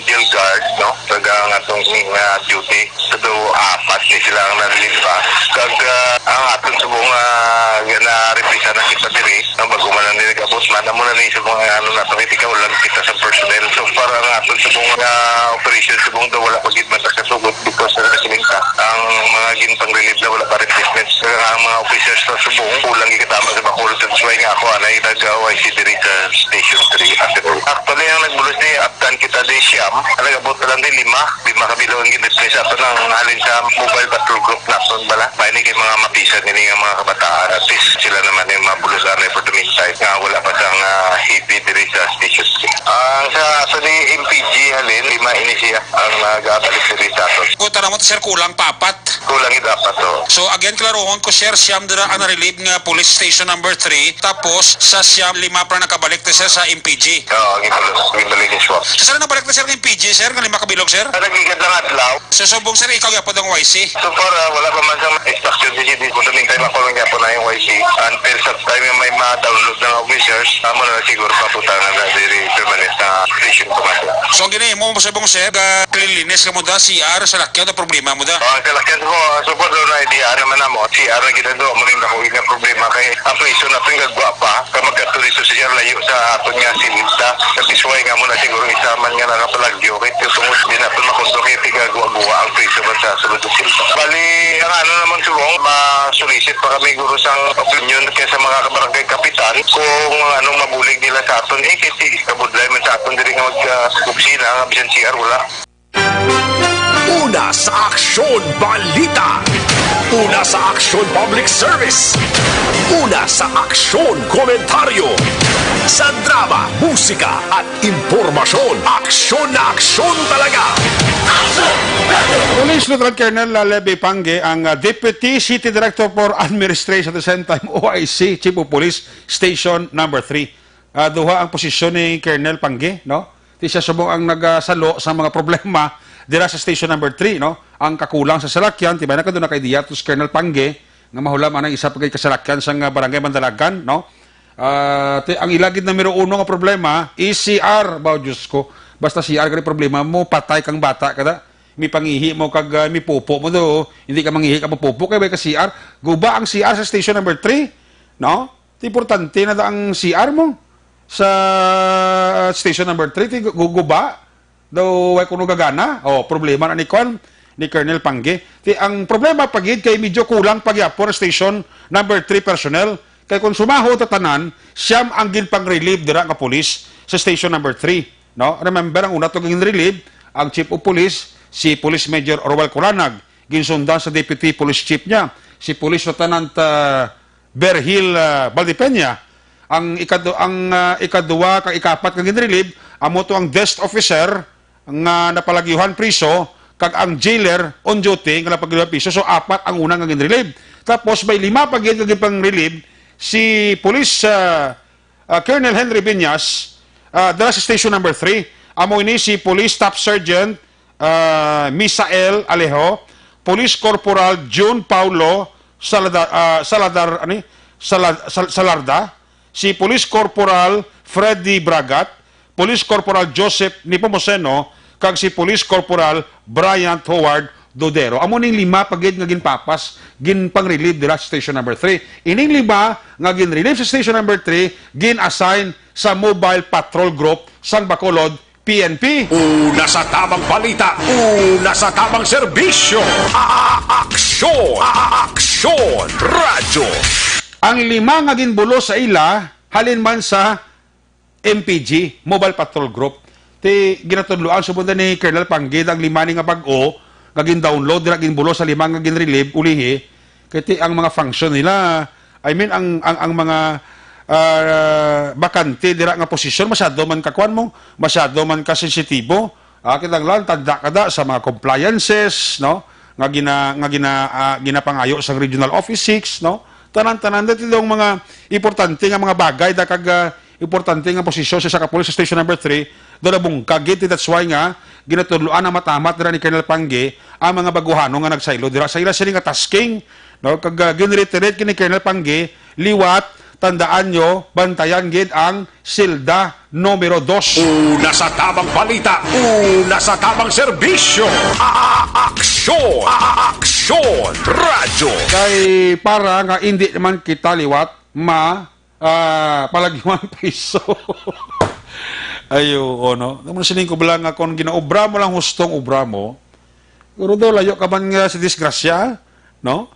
jail guard, no? Kag ang atong, ah, duty. So, apat ni sila ang nalilipa. Kag, ah, ang aton subong, ah, na-reprisa na kita diri, ang bago man lang nila gabot, man, amo na ni sa mga ano na, so, hindi ka ulan kita sa personnel. So far, ang aton subong, ah, operation subong daw wala pa gid man kasugod because sa silinta. Ang mga ginpang-relieve na wala pa replacement. Kaya nga ang mga officers sa subong, kulang gikatama sa Bacolod. That's why nga ako, anay nag-O I C diri sa Station three. Actually, ang nagbulos ni Aptan kita di siyam, ang nag-abot pa lang di lima. Lima ka bilog ang gin-replace ato nang halin sa mobile patrol group naton bala. May ni kay mga mapisan ini nga mga kabataan. At least sila naman yung mabulos anay for the meantime nga wala pa sang, ah, heavy diri sa Station three. Ang sa, sa di M P G halin, lima ini siya ang nagabalik diri sa aton. Kung tanaw mo, sir, kulang pa apat. Kulang gid apat, oh. So, again, klarohon ko, sir, siyam dira ang na-relieve nga police station number three, tapos sa siyam, lima pa nakabalik to, sir, sa M P G. Oo, gibalik, gibalik ni Schwab. So, sir, nabalik na, sir, ang M P G, sir, nga lima ka bilog, sir? Ah, nagigad lang adlaw. So, subong, sir, ikaw gyapon ang Y C? So far, ah, wala pa man sa instruction si G D. Sa meantime, ako lang gyapon na yung Y C. Until sa time nga may ma-download ng officers, amo na siguro papunta na na diri permanent na station command. So, ang ginahimo mo subong, sir, ga-cleanliness ka mo da, C R, salakyan, ang problema mo da? Oh, ang salakyan ko, ah, support daw na idea naman namo. C R na ginagawa mo rin ako yung problema kay ang priso natin gagwa pa. Kay magkadto dito sa siya, layo sa aton nga silita. Sa Pisway nga mo na siguro isa man nga nakapalagyo. Kay tungod din natin makondo kay tigagwa-gwa ang priso man sa sulod sa silita. Bali, ang ano naman subong, ma-solicit pa kami guro sang opinion kay sa mga kabarangay kapitan kung anong mabulig nila sa aton. Eh, kay ti-, kabudlay man sa aton diri nga mag, ah, opisina, nga bisan C R wala. Una sa aksyon, balita. Una sa aksyon, public service. Una sa aksyon, komentaryo. Sa drama, musika, at impormasyon, aksyon na aksyon talaga. Police Lieutenant Colonel Levy Pangue ang, ah, Deputy City Director for Administration, at the same time O I C, Chief of Police, Station Number three. Ah, duha ang posisyon ni Colonel Pangue, no? Ti siya subong ang nagasalo sa mga problema dira sa Station Number three, no? Ang kakulang sa salakyan, tibay na kadto na kay diya to si Colonel Pangue, nga mahulam anang isa pa kay kasalakyan sa nga barangay Mandalagan, no? Ah, ti, ang ila gid numero uno nga problema is C R. Ba, Diyos ko, basta C R gani problema mo, patay kang bata kada. Mipangihi mo kag, ah, mipupo mo do, hindi ka mangihi ka mapupo kay bay ka C R. Guba ang C R sa Station Number three, no? Ti importante na da ang C R mo sa Station Number three, ti gu-, guba. Daw way kuno gagana. Oh, problema na ni kwan, ni Colonel Pangue. Ti ang problema pa gid kay medyo kulang pa gyapon ang Station Number three personnel. Kay kung sumahod ta tanan, siyam ang ginpang-relieve dira nga pulis sa Station Number three, no? Remember, ang una to gin-relieve, ang Chief of Police, si Police Major Orwell Coranag, ginsundan sa Deputy Police Chief niya, si Police Lieutenant, ah, Berhil, ah, Valdepeña. Ang ikadu-, ang, ah, ikaduwa kag ikapat nga ginrelieve, amo to ang desk officer nga napalagyuhan priso kag ang jailer on duty nga napalagyuhan priso. So, apat ang una nga ginrelieve. Tapos may lima pa gid nga ginpang-relieve si Police, ah, ah, Colonel Henry Viñas, ah, dala sa Station Number three. Amo ini si Police Staff Sergeant ah, Misael Alejo, Police Corporal June Paulo Salada-, ah, Saladar, ani? Sala-, Sal-, Salarda, si Police Corporal Freddy Bragat, Police Corporal Joseph Nepomuceno, kag si Police Corporal Bryant Howard Dodero. Amo ning lima pa gid nga ginpapas, ginpang-relieve dira sa Station Number three. Ining lima nga gin-relieve sa Station Number three, gin-assign sa Mobile Patrol Group sang Bacolod P N P. Una sa tamang balita, una sa tamang serbisyo. A-, a-, aksyon, a-, a-, aksyon, radyo. Ang lima nga ginbulos sa ila, halin man sa M P G, Mobile Patrol Group. Ti ginatudloan subong ni Colonel Panggid ang lima ni nga bag-o nga gin-download dira, ginbulos sa lima nga gin-relieve ulihi. Kay ti ang mga function nila, I mean, ang, ang, ang mga, ah, bakante dira nga posisyon, masyado man ka, kuwan mo, masyado man ka sensitibo. Ah, kita lang, tanda ka da sa mga compliances, no? Nga gina-, nga gina-, ah, ginapangayo sa Regional Office six, no? Tanan-tanan, dito yung mga importante nga mga bagay, da kag, ah, importante nga posisyon sa isa ka pulis sa Station Number three, do nabungkag gid, that's why nga, ginatudloan ang matamat dira ni Colonel Pangge, ang mga baguhano nga nagsaylo dira sa ila sini nga tasking, no? Kag, ah, ginreiterate kini Colonel Pangge, liwat, Tandaan nyo, bantayan gid ang silda numero dos. Una sa tamang balita, una sa tamang serbisyo. A-, aksyon! A-, aksyon! Radyo! Kay para nga hindi naman kita liwat, ma, ah, palagyuan priso. Ayo, no? Naman sining ko bala nga kung ginaobra mo lang hustong obra mo, siguro daw layo ka man nga sa disgrasya, no?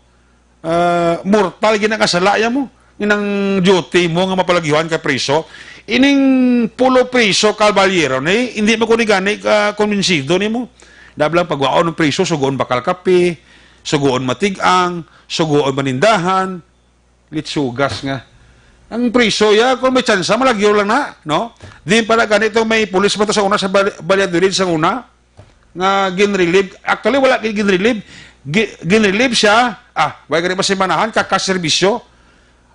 Ah, mortal gid ang kasala ya mo. Inang duty mo nga mapalagyuhan ka priso. Ining pulo priso, kabalyero, ni, hindi mo ko ni gani ka kumbinsido nimo. Dablang pagwaon ng priso, sugoon bakal kape, sugoon matig-ang, sugoon manindahan, litsugas nga. Ang priso ya, kung may tsansa, malagyo lang na, no? Di pala ganito, may pulis man to sa una sa Bal-, Valladolid sa una, nga ginrelieve. Actually, wala gin-, ginrelieve. Gi-, ginrelieve siya. Ah, wala gani masimanahan, kakaserbisyo.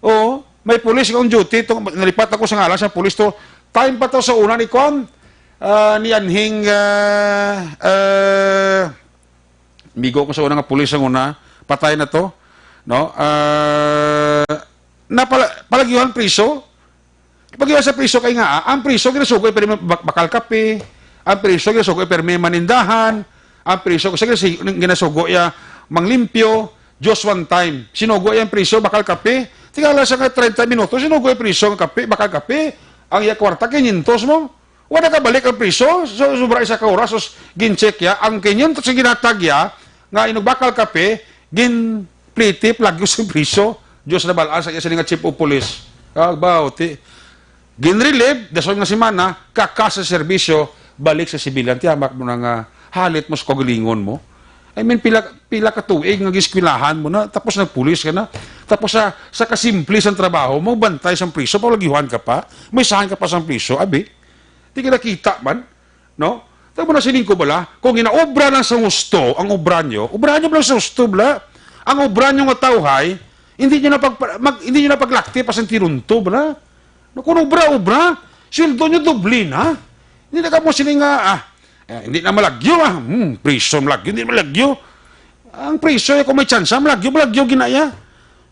Oo, may pulis on duty. Itong, nalipat ako sa ngalan sa pulis to. Time pa to sa una ni Kwan. Ah, ni Anhing, ah, ah, amigo ko sa una nga pulis ang una. Patay na to. No? Ah, napala-, palagyuhan priso. Pag sa priso kay nga, ah, ang priso ginasugoy pero may bak-, bakal kape, ang priso ginasugoy pero may manindahan, ang priso kasi, kasi ginasugo ya manglimpyo, just one time. Sinugo ya ang priso, bakal kape. Tingala sa nga treinta minutos, sinugo ya priso nga kape, bakal kape. Ang iya kwarta, kinyentos mo. Wala ka balik ang priso, so, sobra isa ka oras, sus, gin-check ya. Ang kinyentos nga ginatag ya, nga inugbakal kape, gin-plitip, lagyo sa priso. Diyos na balaan sa iya sini nga chief of police. Agbaw, ti, ginrelieve, dason nga semana, kaka sa serbisyo, balik sa sibilyan. Tiyamak mo na nga, halit mo sa kagalingon mo. I mean, pila, pila ka tuig nga giskwelahan mo na, tapos nagpulis ka na. Tapos sa, sa kasimple sang trabaho mo, bantay sang priso, palagyuhan ka pa, may sahan ka pa sang priso, abi. Di ka nakita man, no? Tama na sining ko bala, kung ginaobra lang sa husto ang obra nyo, obrahan nyo lang sa husto, bala. Ang obra nyo nga tawhay, hindi nyo na pag, mag, hindi nyo na paglakti pa sa tirunto, bala. No, kung obra, obra, sweldo nyo doble na. Hindi na kamo siling nga, ah, eh, hindi na malagyo, ah, hmm, priso malagyo, hindi malagyo. Ang priso, eh, kung may tsansa, malagyo, malagyo ginaya.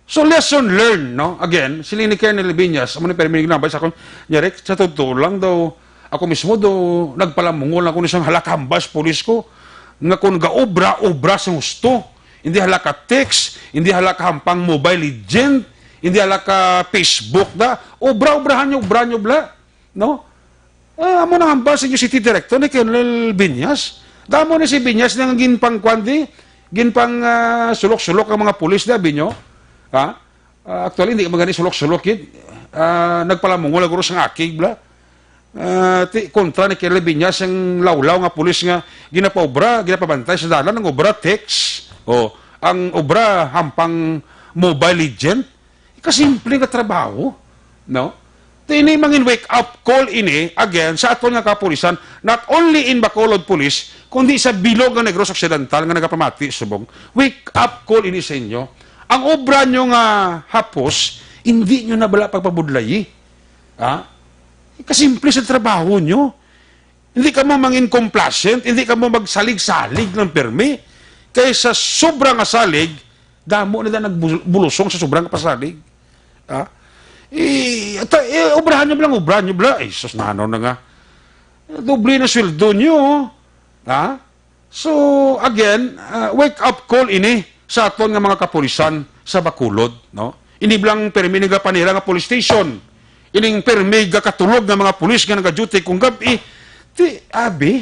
So, lesson learned, no? Again, siling ni Colonel Viñas, amo ni permi ginabay sa akon, "Yari, sa totoo lang daw, ako mismo daw, nagpalamungol ako ni sang halakambas pulis ko, nga kung gaobra, obra sa husto, hindi halaka text, hindi halaka hampang Mobile Legend, hindi halaka Facebook da, obra, obrahan nyo, obra nyo, bla." No? Ah, amo nang hambal sa inyo city director ni Colonel Viñas. Damo ni si Viñas nang ginpangkuan di, ginpang, ah, sulok-sulok ang mga pulis di, abi nyo? Ha? Ah, actually, hindi man gani sulok-sulok yun. Ah, nagpalamungol guro sang akig, bla. Ah, ti, kontra ni Colonel Viñas ang lawlaw nga pulis nga ginapaobra, ginapabantay sa dalan, ang obra, text. O, ang obra, hampang Mobile Legend. Kasimple nga trabaho, no? Ti ini mangin wake-up call ini, again, sa aton nga kapulisan, not only in Bacolod Police, kundi sa bilog nga Negros Occidental nga nagapamati subong. Wake-up call ini sa inyo. Ang obra nyo nga hapos, hindi nyo na bala pagpabudlayi. Ha? Kasimple sa trabaho nyo. Hindi kamo mangin complacent, hindi kamo magsalig-salig ng permi. Kay sa sobra nga salig, damo na nagbulusong sa sobra nga pasalig. Ha? I, ta, i, obrahan nyo bala, obrahan nyo bala. Ay, sus, nano na nga. Doble na sweldo nyo. Ha? So, again, ah, wake up call ini sa aton nga mga kapulisan sa Bacolod, no? Ini bala ang permi nagapanira nga police station. Ining permi gakatulog nga mga pulis nga nagaduty kung gab-i. Ti, abi,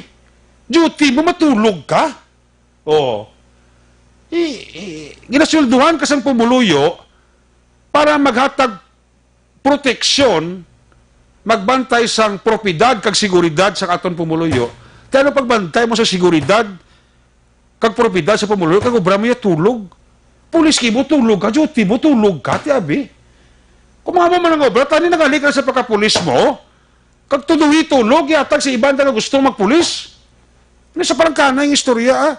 duty mo, matulog ka? Oh. I, i, ginasweldohan ka sang pumuluyo para maghatag proteksyon, magbantay sang propiedad kag seguridad sa aton pumuluyo. Kay ano pagbantay mo sa seguridad kag propiedad sa pumuluyo, kag obra mo ya tulog? Pulis kimo, tulog ka, duty mo, tulog ka, ti abi. Kung mga mo man ang obra, tani nagali ka sa pagkapulis mo, kag tuduhi tulog, yatag sa iban nga gusto magpulis. Ano sa palangkanay nga istorya, ah?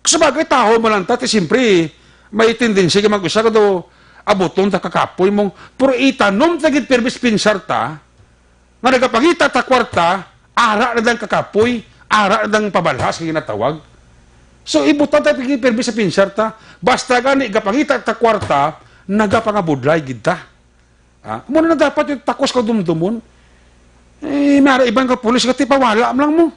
Sa bagay, tawo man lang ta, ti siyempre, may tendency ka mag-usa ka daw, abuton ta kakapoy mong, pero itanom ta gid permis pinsar ta, nga nagapangita ta kwarta, ara na dang kakapoy, ara na dang pabalhas nga ginatawag. So, ibutang ta gid permis sa pinsar ta, basta gani gapangita ta kwarta, nagapangabudlay gid ta. Ha? Amo na dapat yung takos ka dumdumon. Eh, may ara iban ka pulis nga tipawala lang mo.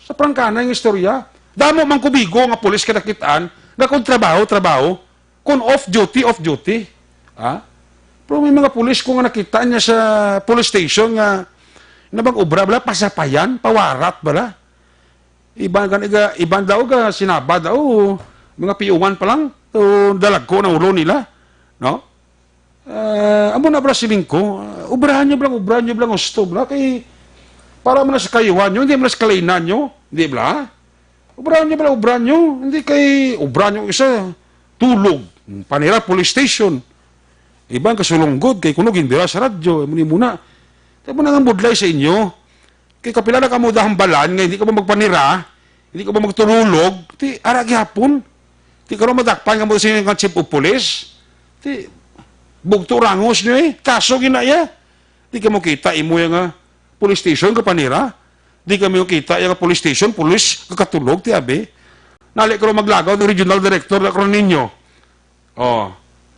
Sa prangkanay nga istorya. Damo man kubigo nga pulis ka nakitaan, nga kung trabaho, trabaho. Kung off duty, off duty. Ha? Pero may mga pulis ko nga nakita niya sa police station nga nabag obra bala, pasapayan, pawarat bala. Iban kan iga, iban daw ga sinaba daw, mga piuman pa lang, to dalagko na ulo nila, no? Ah, amo na bala siling ko, ah, obrahan nyo bala, obrahan nyo bala, gusto bala, kay para man sa kayuhan nyo, hindi man sa kalain-an nyo, hindi bala? Obrahan nyo bala, obrahan nyo, hindi kay obrahan nyo isa, tulog, panira police station. Iban kasulunggod, kay kuno ginbira sa radyo, muni muna. Kaya mo na nga budlay sa inyo. Kay kapila na kamo dahambalan nga hindi ka ba magpanira, hindi ka ba magtululog, ti ara gihapon. Ti karon madakpan kamo sa inyo nga chief of police. Ti bugto rangos niyo eh. Kaso ginaya. Di ka mo kita imo ya nga police station ka panira. Di ka mo kita ya nga police station, police ka katulog, ti abi. Nali karon maglagaw ng regional director na karon ninyo. Oh.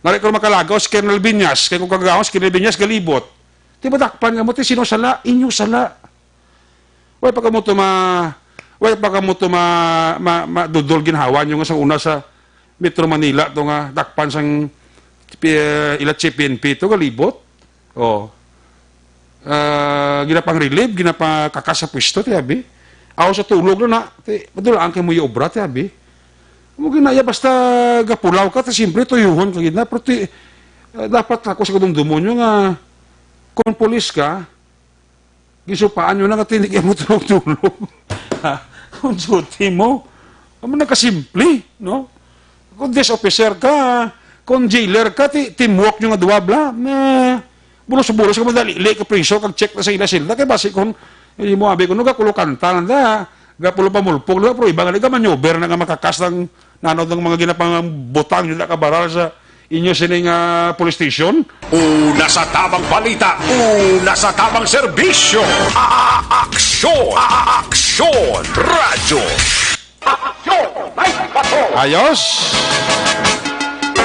Nari ko makalagaw si Colonel Viñas, kay kung kagagaw si Colonel Viñas, galibot. Di ba dakpan nga mo, ti sino sala? Inyo sala. Way pa kamo to ma-, way pa kamo to ma-, ma-, madudol ginhawa nyo nga sa una sa Metro Manila to nga dakpan sang, eh, ila C P N P to, galibot. Oh. Ah, ginapang-relieve, ginapakakas sa pwesto, ti abi. Aw sa tulog na na, ti, madulaan kay mo yung obra, ti abi. Mo ginaya basta gapulaw ka, ti siyempre tuyuhon ka gid na, pero ti, ah, dapat ako sa kadumdumon nyo nga, kung pulis ka, gisupaan nyo na nga, ti, hindi kayo mo tulog-tulog. Ha? Kung duty mo, amo na kasimple, no? Kung desk officer ka, kung jailer ka, ti-, teamwork nyo nga duwa bala. Na, bulos-bulos ka madali, li ka priso, kag check na sa ila silda. Kay basi kung, hindi mo abi ko, no, gakulo kanta na da, gapulo pamulpog na, pero iba nga, di ka maneuver na nga makakas ng nanod ng mga ginapang butang nyo na kabaral sa inyo sining, ah, police station. Una sa tamang balita, una sa tamang serbisyo. A-, aksyon, a-, aksyon, radyo. Ayos.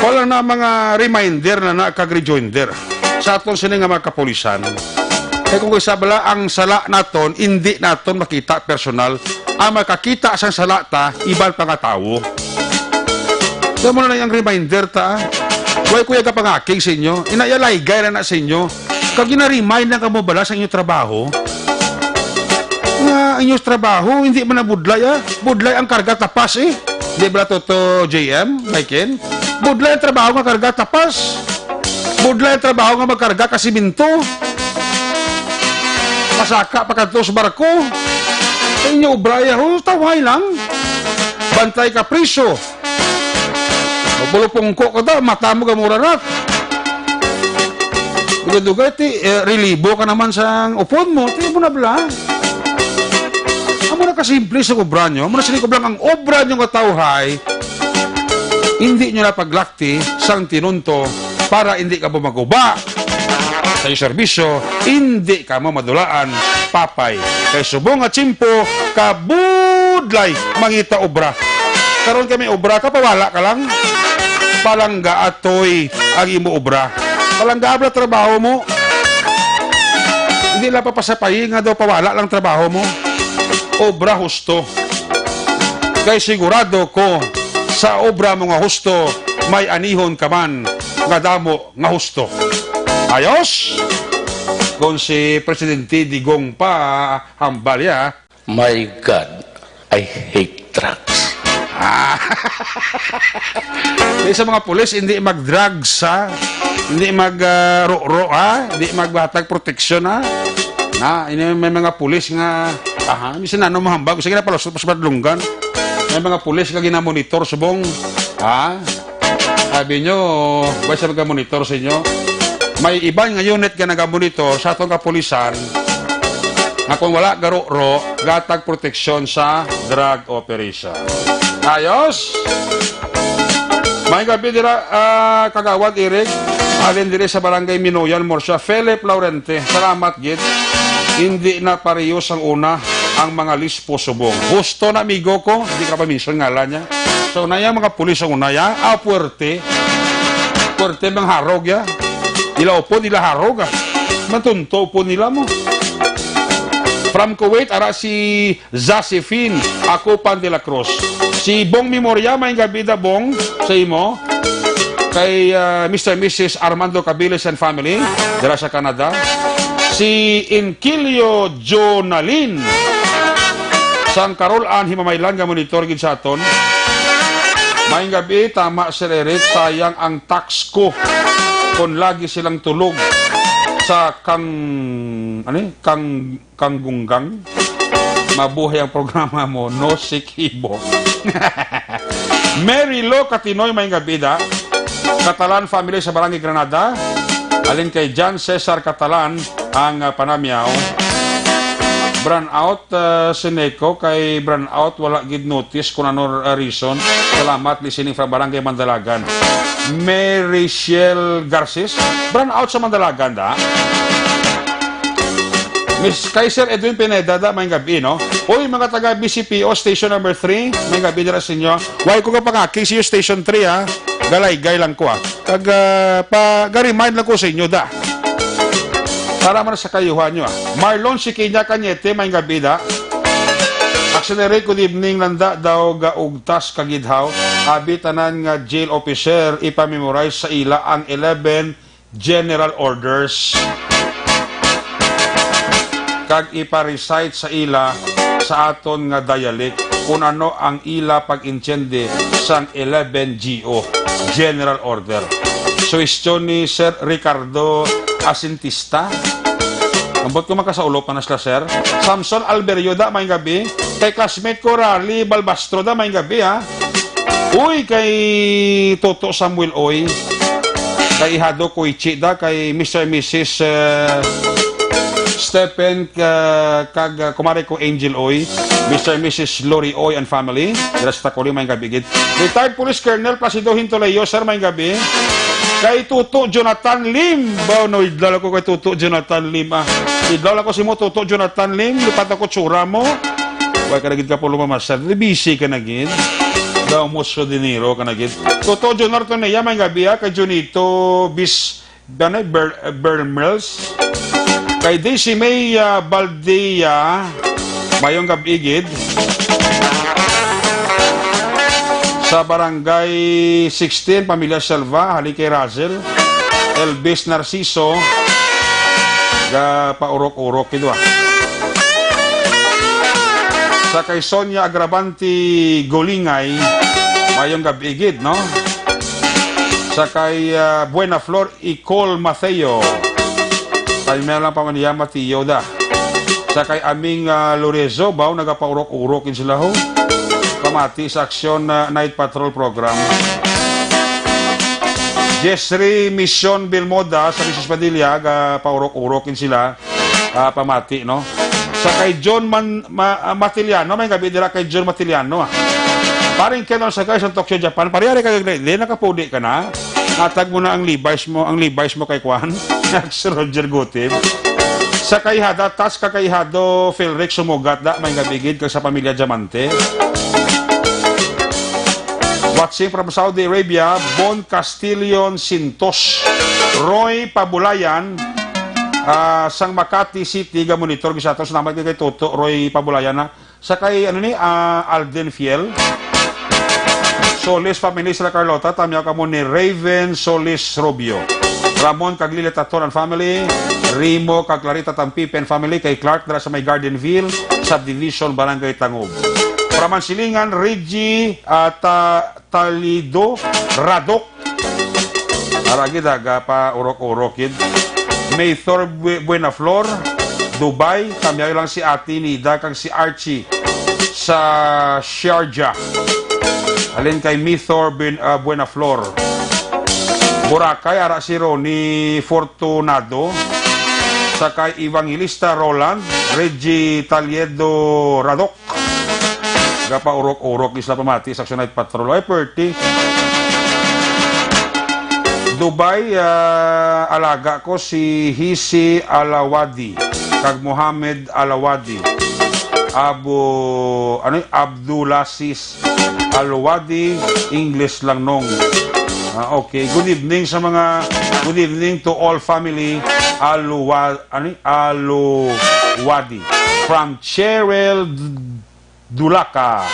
Wala na mga reminder na na kag rejoinder sa aton sini nga mga kapulisan. Kay kung isa bala ang sala naton, hindi naton makita personal. Ang makakita sang sala ta, iban pa nga tawo. Kaya mo na lang ang reminder ta. Way ko yaga pangakig sa inyo. Inayalaygay na na sa inyo. Kag gina-remind lang kamo bala sa inyo trabaho. Nga ang inyo trabaho, hindi man na budlay, ah. Budlay ang karga tapas, eh. Di ba, Toto J M, Michael? Budlay ang trabaho nga karga tapas. Budlay ang trabaho nga magkarga ka simento. Pasaka pa kadto sa barko. Sa inyo, obra, ya, ho, tawhay lang. Bantay ka priso. O, pulupungko ka daw, mata mo gamura rat. Dugay-dugay, ti, eh, relibo ka naman sa upod mo. Ti, mo na bala. Amo na kasimple sa obra nyo. Amo na sining ko lang ang obra nyo nga tawhay. Hindi nyo na paglakti sang tinunto para hindi ka bumaguba sa iyong serbisyo, hindi ka mo madulaan, papay. Kay subong nga tiyempo, kabudlay mangita obra. Karon kay may obra ka, pawala ka lang. Palangga atoy ang imo obra. Palangga abla trabaho mo. Hindi lang papasapayi nga daw pawala lang trabaho mo. Obra husto. Kay sigurado ko, sa obra mo nga husto, may anihon ka man nga damo nga husto. Ayos? Kung si Presidente Digong pa, hambal ya. My God, I hate drugs. Ah. Di sa mga pulis, hindi mag-drugs, ha? Hindi mag, ah, ro-ro, ha? Hindi maghatag proteksyon, ha? Na, ini may mga pulis nga, aha, bisan ano mahambag, sige na, palusot pa sa Badlungan. May mga pulis nga ginamonitor subong, ha? Sabi nyo, ba siya magka-monitor sa inyo? May iban nga unit nga nagamonitor sa atong kapulisan nga kung wala garo-ro, gatag proteksyon sa drug operation. Ayos? May gabi dira, ah, Kagawad Eric. Alin diri sa Barangay Minoyan, Murcia, Philip Laurente. Salamat gid. Hindi na pareho sang una ang mga lispo subong. Gusto na, amigo ko, hindi ka pa mention ngalan niya. So, na yung mga pulis ang una, ya? Ah, puwerte. Puwerte, mangharog, ya? Ila upod, ila harog, ah. Matunto upod nila mo. From Kuwait, ara si Josephine Acupan de la Cruz. Si Bong Memoria, may gabi da, Bong, sa imo. Kay, ah, Mister Missus Armando Cabiles and family, dira sa Canada. Si Inquilio Jonalin, sang Carol Ann Himamaylan nga monitor gid sa aton. Maayong gabi, tama, Sir Eric, sayang ang tax ko kon lagi silang tulog sa kang, ano eh, kang, kang gunggang. Mabuhay ang programa mo, no sikibo. Mary Lo Katinoy, maayong gabi da. Catalan family sa Barangay Granada. Alin kay John Cesar Catalan ang, ah, panamyaw. Brownout, ah, si Nico, kay brownout, wala gid notice kung ano, ah, reason. Salamat, listening from Barangay Mandalagan. Mary Shell Garces, brownout sa Mandalagan, da. Miss, kay Sir Edwin Pineda, da, maayong gabi, no? Uy, mga taga B C P O, station number three, maayong gabi dira sa inyo. Why ko ka pangaki sa iyo, station three, ha? Galaygay lang ko, ha. Kag, ah, pa, ga-remind lang ko sa inyo, da. Para man sa kayuhan nyo, ah. Marlon Sikinya Cañete, maayong gabi, da. Accelerate, good evening, nanda daw gaugtas kagidhaw. Abi tanan nga jail officer, ipamemorize sa ila ang eleven general orders, kag ipa-recite sa ila sa aton nga dialect kung ano ang ila pag-intiende sang eleven G O, General Order. Suwestyon ni Sir Ricardo Asintista. Ambot ko makasaulo pa na sila, sir. Samson Alberioda, maayong gabi. Kay classmate ko, Rally Balbastro, da, maayong gabi, ha. Uy, kay Toto Samuel, oy. Kay Ihado Koichi, da, kay Mister and Missus, eh, Stephen, ka-, kag, ah, kumare ko Angel, oy. Mister and Missus Lori, oy, and family. Dira sa Takuli, maayong gabi gid. Retired Police Colonel Placido Hintoleyo, sir, maayong gabi. Kay Toto Jonathan Lim. Baw, no, idlaw ako kay Toto Jonathan Lim, ah. Idlaw ako si mo, Toto Jonathan Lim. Lipat ako tsura mo. Wa ka na gid ka pulo mamasyal. Di busy ka na gid. Daw mo sa dinero ka na gid. Toto Jun Artonea, maayong gabi, ah, kay Junito Bis-, ano, Ber-, Bermels. Kay Daisy May, ah, Baldia, maayong gabi gid. Sa Barangay sixteen, Pamilya Selva, halin kay Razel. Elvis Narciso, ga paurok-urok gid, ah. Sa kay Sonia Agravante Golingay, maayong gabi gid, no? Sa kay, ah, Buena Flor Icol Mateo. Kay Mela Pamaniya Mateo da. Sa kay Aming, ah, Lorenzo, baw, nagapaurok-urok gid sila, ho. Pamati sa Aksyon, ah, Night Patrol Program. Jesri Mission Bilmoda sa Missus Padilla, ga paurok-urok gid sila. Ah, pamati, no? Sa kay John Man-, Ma-, ah, Matiliano, maayong gabi dira kay John Matiliano, ah. Paring Ken, sa kay sa Tokyo, Japan, pare, ari ka, di, nakapudi ka na. Natag mo na ang Levi's mo, ang Levi's mo kay Kwan, si Roger Gutib. Sa kay Hada Tas, kay Hado Philrick Sumugat, da, maayong gabi gid, kag sa pamilya Diamante. Watching from Saudi Arabia, Bon Castillion Sintos, Roy Pabulayan, ah, sang Makati City, ga monitor gid sa ato. Salamat kay Toto Roy Pabulayan, ha. Sa kay, ano ni, ah, Alden Fiel. Solis family sila Carlota, tamyaw kamo ni Raven Solis Rubio. Ramon kag Lila Taton and family, Rimo kag Clarita Tampipe and family, kay Clark dira sa may Gardenville Subdivision, Barangay Tangub. From Mansilingan, Reggie, ah, Ta-, Talido, Radok. Ara gid, aga pa urok-urok gid. Maythor Bu-, Buenaflor, Dubai, tamyaw lang si Ate Nida kag si Archie sa Sharjah. Halin kay Mithor Buen-, ah, Buenaflor. Boracay, ara si Ronnie Fortunado. Sa kay Evangelista Roland, Reggie Taliedo Radok. Gapaurok-urok gid sila pamati sa Action Night Patrol. Ay, perti. Dubai, ah, alaga ko si Hisi Alawadi kag Mohamed Alawadi. Abu, ano y-, Abdulaziz Alwadi, English lang nong. Ah, okay. Good evening sa mga, good evening to all family. Aluwa-, ano y-, Aluwadi. From Cheryl Dulaca.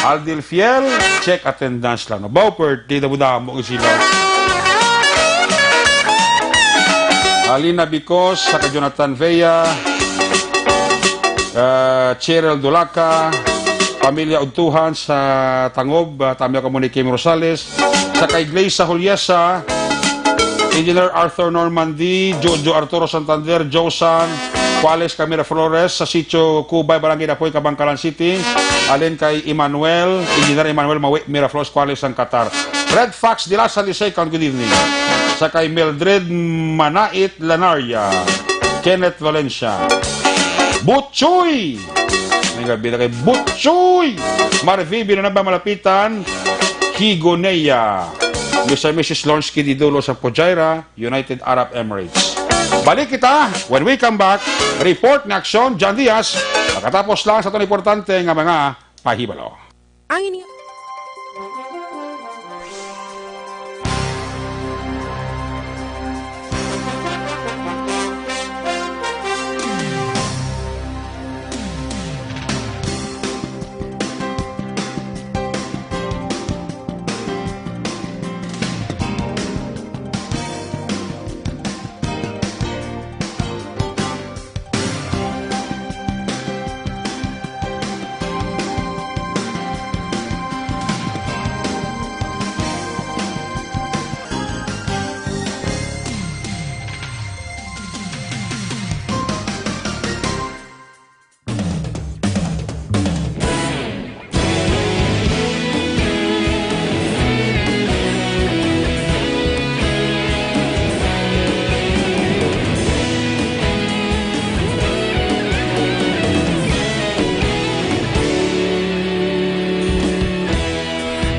Aldil Fiel, check attendance lang. Nabaw, perti, damo-damo ang sila. Alina Bicos, sa kay Jonathan Vea, ah, Cheryl Dulaca, pamilya Udtuhan sa Tangob, ah, Tamyo Kamo ni Kim Rosales, sa kay Gleisa Juliesa, Engineer Arthur Normandy, Jojo Arturo Santander, Josan, Cuales Camila Flores, sa Sitio Cubay, Barangay Dapoy, Kabankalan City, alin kay Emmanuel, Engineer Emmanuel Mawi Miraflores, Cuales, ang Qatar. Red Fox Dilasan the second, good evening. Sa kay Mildred Manait Lanaria, Kenneth Valencia. Butchoy! May gabi na kay Butchoy! Marvi Villanueva Malapitan, Higonea. Mister Missus Lonsky Didulo sa Fujairah, United Arab Emirates. Balik kita when we come back. Report ni Aksyon, John Diaz. Pagkatapos lang sa itong importante nga mga pahibalo. Ang ini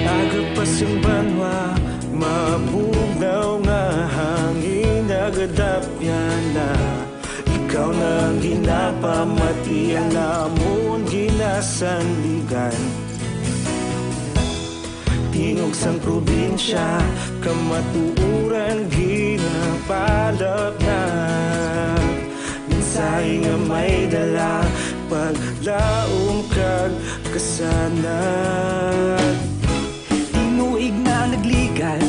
Agapas ang banwa, mabugnaw nga hangin, nagadapyan na. Ikaw na ang ginapamati, ang amon ginasandigan. Tingog sang probinsya, kamatuoran ginapalapnag. Mensahe nga may dala, paglaom kag kasanag. Tinuig na nagligan,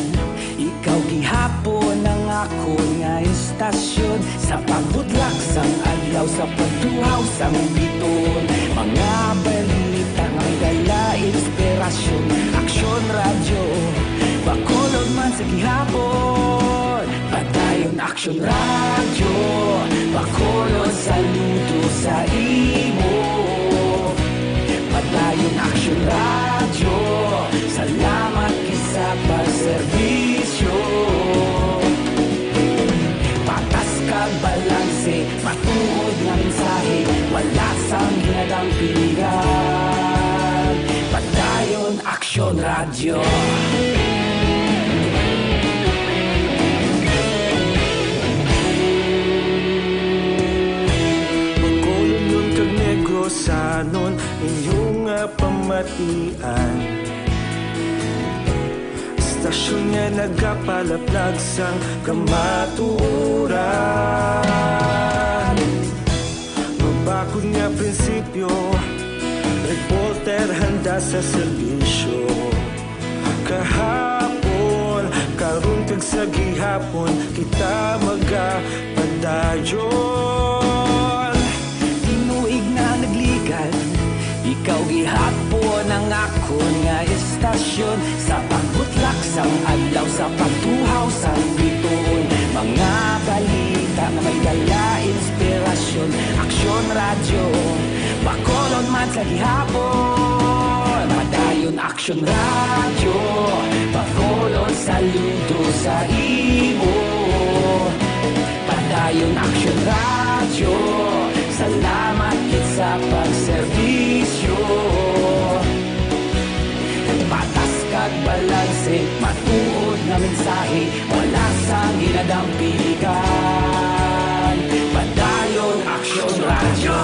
ikaw gihapon ang akon nga estasyon. Sa pagbutlak sang adlaw, sa pagtuhaw sang biton, mga balita nga may dala inspirasyon. Aksyon Radyo, Bacolod man sa gihapon. Padayon Aksyon Radyo, Bacolod, saludo sa imo. Padayon Aksyon Radyo, salamat gid sa pagserbisyo. Patas kag balanse, matuod nga mensahe, wala sang hinadampingan. Padayon Aksyon Radyo. Bacolodnon kag Negrosanon, inyo nga pamatian. Estasyon nga nagapalaplag sang kamatuoran. Mabakod nga prinsipyo, reporter handa sa serbisyo. Kahapon, karon kag sa gihapon, kita magapadayon. Tinuig na nagligan, ikaw gihapon ang akon nga estasyon. Sa pagbutlak sang adlaw, sa pagtuhaw sang bituon, mga balita nga may dala inspirasyon. Aksyon Radyo, Bacolod man sa gihapon. Padayon Aksyon Radyo, Bacolod, saludo sa imo. Padayon Aksyon Radyo, salamat gid sa pagserbisyo. Patas kag balanse, matuod nga mensahe, wala sang hinadampingan. Padayon Aksyon Radyo.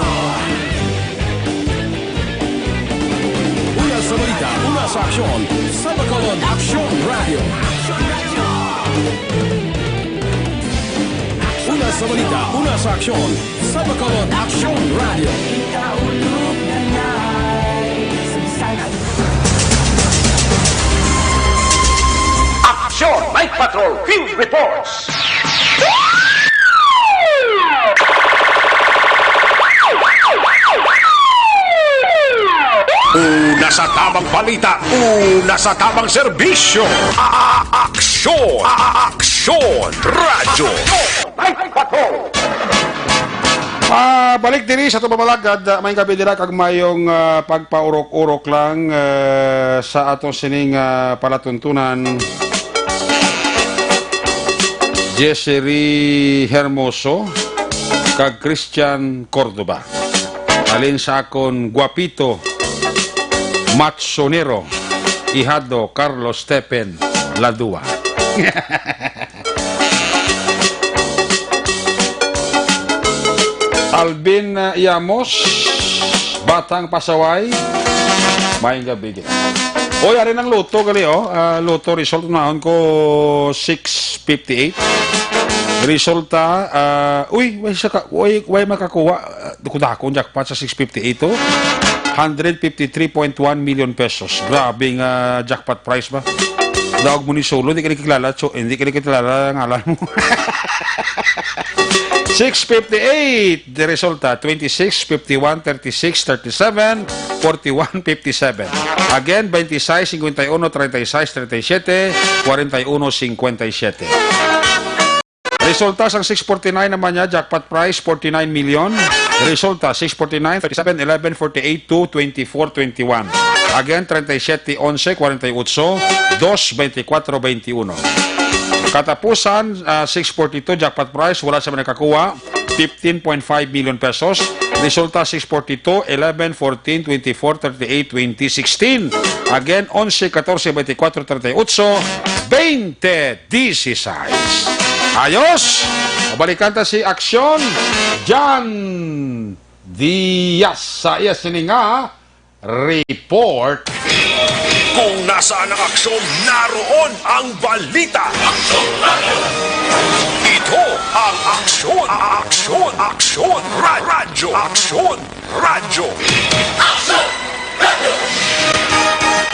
Una sa balita, una sa aksyon, sa Bacolod Aksyon Radio. Una sa balita, una sa aksyon, sa Bacolod Aksyon Radio. Aksyon Night Patrol Field Reports. Una sa tamang balita, una sa tamang serbisyo. A-, a-, aksyon, a-, a-, aksyon, radyo. Night Patrol. Ah, balik diri sa atong pamalagan, ah, may gabi dira kag mayong, ah, pagpaurok-urok lang, ah, sa atong sining, ah, palatuntunan. Jesseri Hermoso kag Christian Cordova. Halin sa akon guwapito, machonero, ihado Carlos Stephen Ladua. Alvin, uh, Yamos, Batang Pasaway. Maayong gabi, gid. Oy, ari nang lotto gali, oh. Ah, lotto result, unahon ko, six fifty-eight. Resulta, ah, uy, way sa ka, way, way makakuha, ah, dako-dako ang jackpot sa six fifty-eight, oh. Hundred fifty-three point one million pesos. Grabe nga jackpot prize ba? Daog mo ni solo, hindi ka nakikilala, so, hindi ka nakikilala ang ngalan mo. Six fifty-eight, the resulta, twenty-six, fifty-one, thirty-six, thirty-seven, forty-one, fifty-seven. Again, twenty-six, cincuenta y uno, treinta y seis, treinta y siete, cuarenta y uno, cincuenta y siete. Resulta sang six forty-nine naman niya, jackpot prize, forty-nine million. Resulta, six forty-nine, thirty-seven, eleven, forty-eight, two, twenty-four, twenty-one. Again, treinta y siete, onse, cuarenta y ocho, dos, veinticuatro, veintiuno. Katapusan, ah, six forty-two, jackpot prize, wala sa nakakuha, fifteen point five million pesos. Resulta, six forty-two, eleven, fourteen, twenty-four, thirty-eight, twenty, sixteen. Again, onse, katorse, veinticuatro, treinta y ocho, veinte, dieciséis. Ayos! Mabalikan ta si Aksyon John Diaz sa iya sini nga report. Kung nasaan ang aksyon, naroon ang balita. Ito ang Aksyon, Aksyon, Aksyon, Ra-, Radyo, Aksyon, Radyo.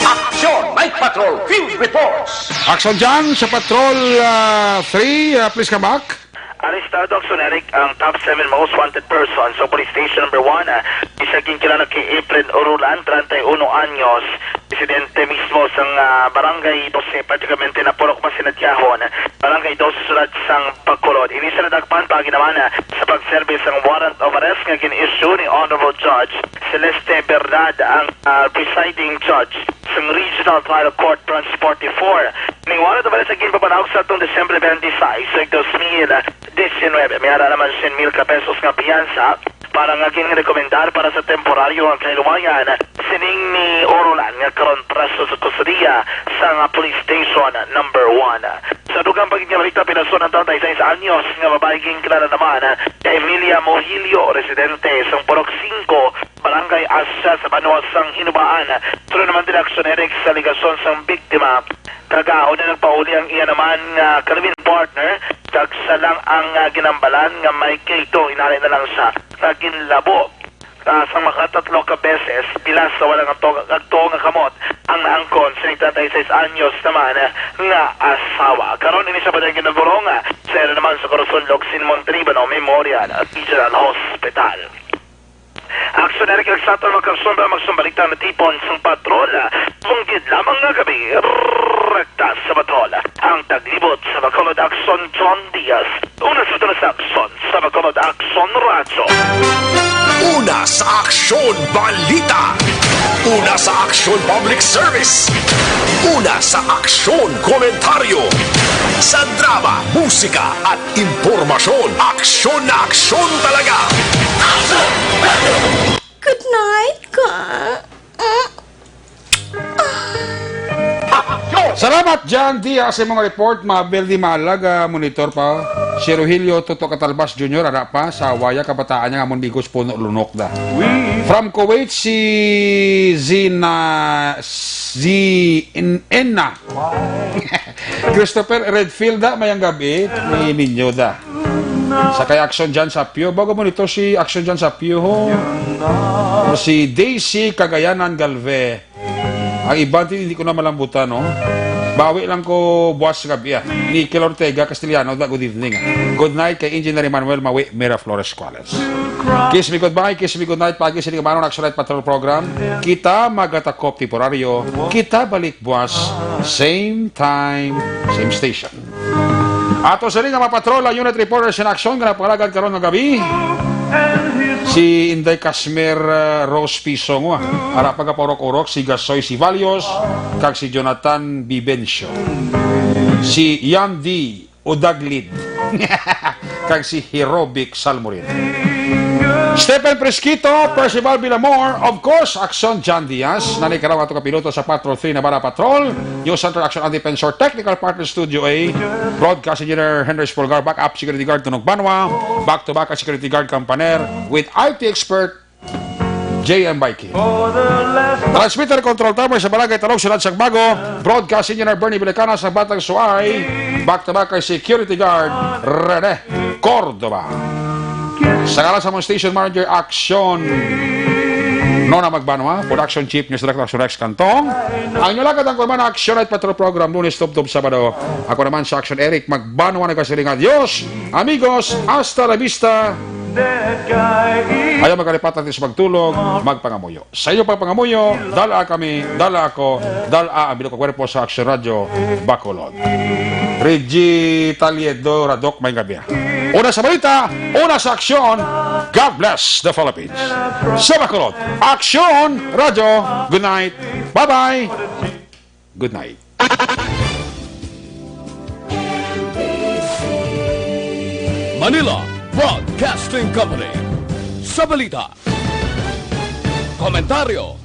Aksyon Night Patrol Field Reports. Aksyon dyan sa Patrol, ah, three, ah, please come back. Arestado, Aksyon Eric, ang top seven most wanted person sa Police Station number one, ah, isa ginkilala kay Efren Urulan, treinta y uno anyos, residente mismo sang, ah, Barangay doce, pratikamente napurok pa sila tiyahon, Barangay doce, Sulat sang Bacolod. Ini sila nadakpan paagi naman, ah, sa pag-serve sang warrant of arrest nga gin-issue ni Honorable Judge Celeste Bernad, ang, ah, presiding judge sang Regional Trial Court Branch forty-four. Ning warrant of arrest ang ginpapanawag sa atong Disyembre twenty-six, dos mil diecinuebe. May ara naman siyam mil ka pesos nga piyansa para nga ginrekomendar para sa temporaryo nga kahiluwayan sining ni Urulan nga karon preso sa kustodiya sa nga Police Station number one. Sa dugang pa gid nga balita, pinasod ang treinta y seis anyos nga babayi ginkilala naman kay Emilia Mohilio, residente sang Purok singko, Barangay Asya sa banwa sang Hinubaan. Sunod naman diri, Aksyon Eric, sa alegasyon sang biktima, kagaon na nagpauli ang iya naman nga ka-live-in partner, kag siya lang ang, ah, ginambalan nga may K two, hinali na lang siya nga ginlabo, ah, sang makatatlo ka beses, bilas sa wala nga to-, kagtuo nga kamot ang naangkon sa treinta y seis anyos naman nga asawa. Karon, ini siya pa ginagurong sa area naman sa Corazon Locsin Montalibano Memorial Regional Hospital. Aksyon Eric, sa aton mga kasunod, magsumbalita na tipon sang patrol. Tunggid lamang nga gabi, rekta sa patrol. Ang taglibot sa Bacolod, Aksyon John Diaz. Una sa, una sa aksyon sa Bacolod, Aksyon Radyo. Una sa aksyon, balita. Una sa aksyon, public service. Una sa aksyon, komentaryo. Sa drama, musika, at impormasyon, aksyon na aksyon talaga. Good night, ka. Mm. Salamat, John Diaz, sa mga report. Mabel di malaga, monitor pa. Si Rogelio Toto Catalbas Junior, ara pa, sa waya kabataan niya, amon migos puno lunok da. From Kuwait, si Zina, Zi-, Enna. Christopher Redfield, da, mayang gabi, ni ninyo da. Sa kay Action John Sapio, bago mo nito si Action John Sapio, ho. Si Daisy Cagayanan Galve. Ang iban, ti, hindi ko na malambutan, no? Bawi lang ko buwas gabi, ah. Nickel Ortega Castellano, da, good evening, ah. Good night kay Engineer Emmanuel Mawi, Mira Flores Cuales. Kiss me goodbye, kiss me goodnight, pagi sini kamano ang Action Night Patrol Program. Kita magatakop temporaryo, kita balik buwas, same time, same station. Ato sini nga mga patrol ang unit reporters in action nga napangalagan karon nga gabi. Si Inday Casmer, uh, Rose Pisong, wa. Ara pa gapaurok-urok si Gasoy Sivalios kag si Jonathan Bibencio. Si Yandi Udaglid kag si Herobic Salmorin. Stephen Presquito, Percival Villamor, of course, Action John Diaz, nanikaraw ato kapiloto sa Patrol three Navarra Patrol, News Center Action and Defensor, Technical Partner Studio A, Broadcast Engineer Henry Spolgar, Backup Security Guard Tunog Banwa, Back to Back Security Guard Campaner, with I T expert J M Baiki. Transmitter Control Tower sa Barangay Talog, Siyudad sang Bago, Broadcast Engineer Bernie Vilacana sa Batang Suay, Back to Back kay Security Guard Rene Cordova. Sa ngalan sa among station manager, Action Nona Magbanwa, production chief, news director, Action Rex Cantong. Ang inyo lagad ang kuman Action Night Patrol Program, Lunes, Tubtob, Sabado. Ako naman sa Action, Eric Magbanwa, nagkasiling, adios, amigos, hasta la vista. Ayaw magkalipat natin sa magtulog, magpangamuyo. Sa iyo pagpangamuyo, dala kami, dala ako, dala ang bilog kwerpo sa Action Radio Bacolod. Reggie Taliedo Radok, may gabi. Una sa balita, una sa aksyon. God bless the Philippines. Sa Bacolod, Action Radio. Good night. Bye-bye. Good night. Manila Broadcasting Company. Sa balita, komentaryo,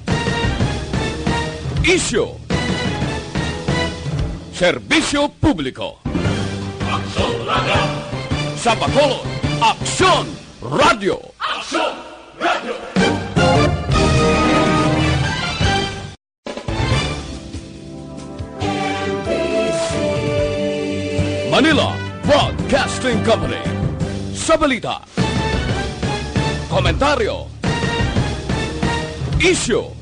isyu, serbisyo publiko. Aksyon Radio. Sa Bacolod, Aksyon Radio. Aksyon Radio. Manila Broadcasting Company. Sa balita, komentaryo, isyu,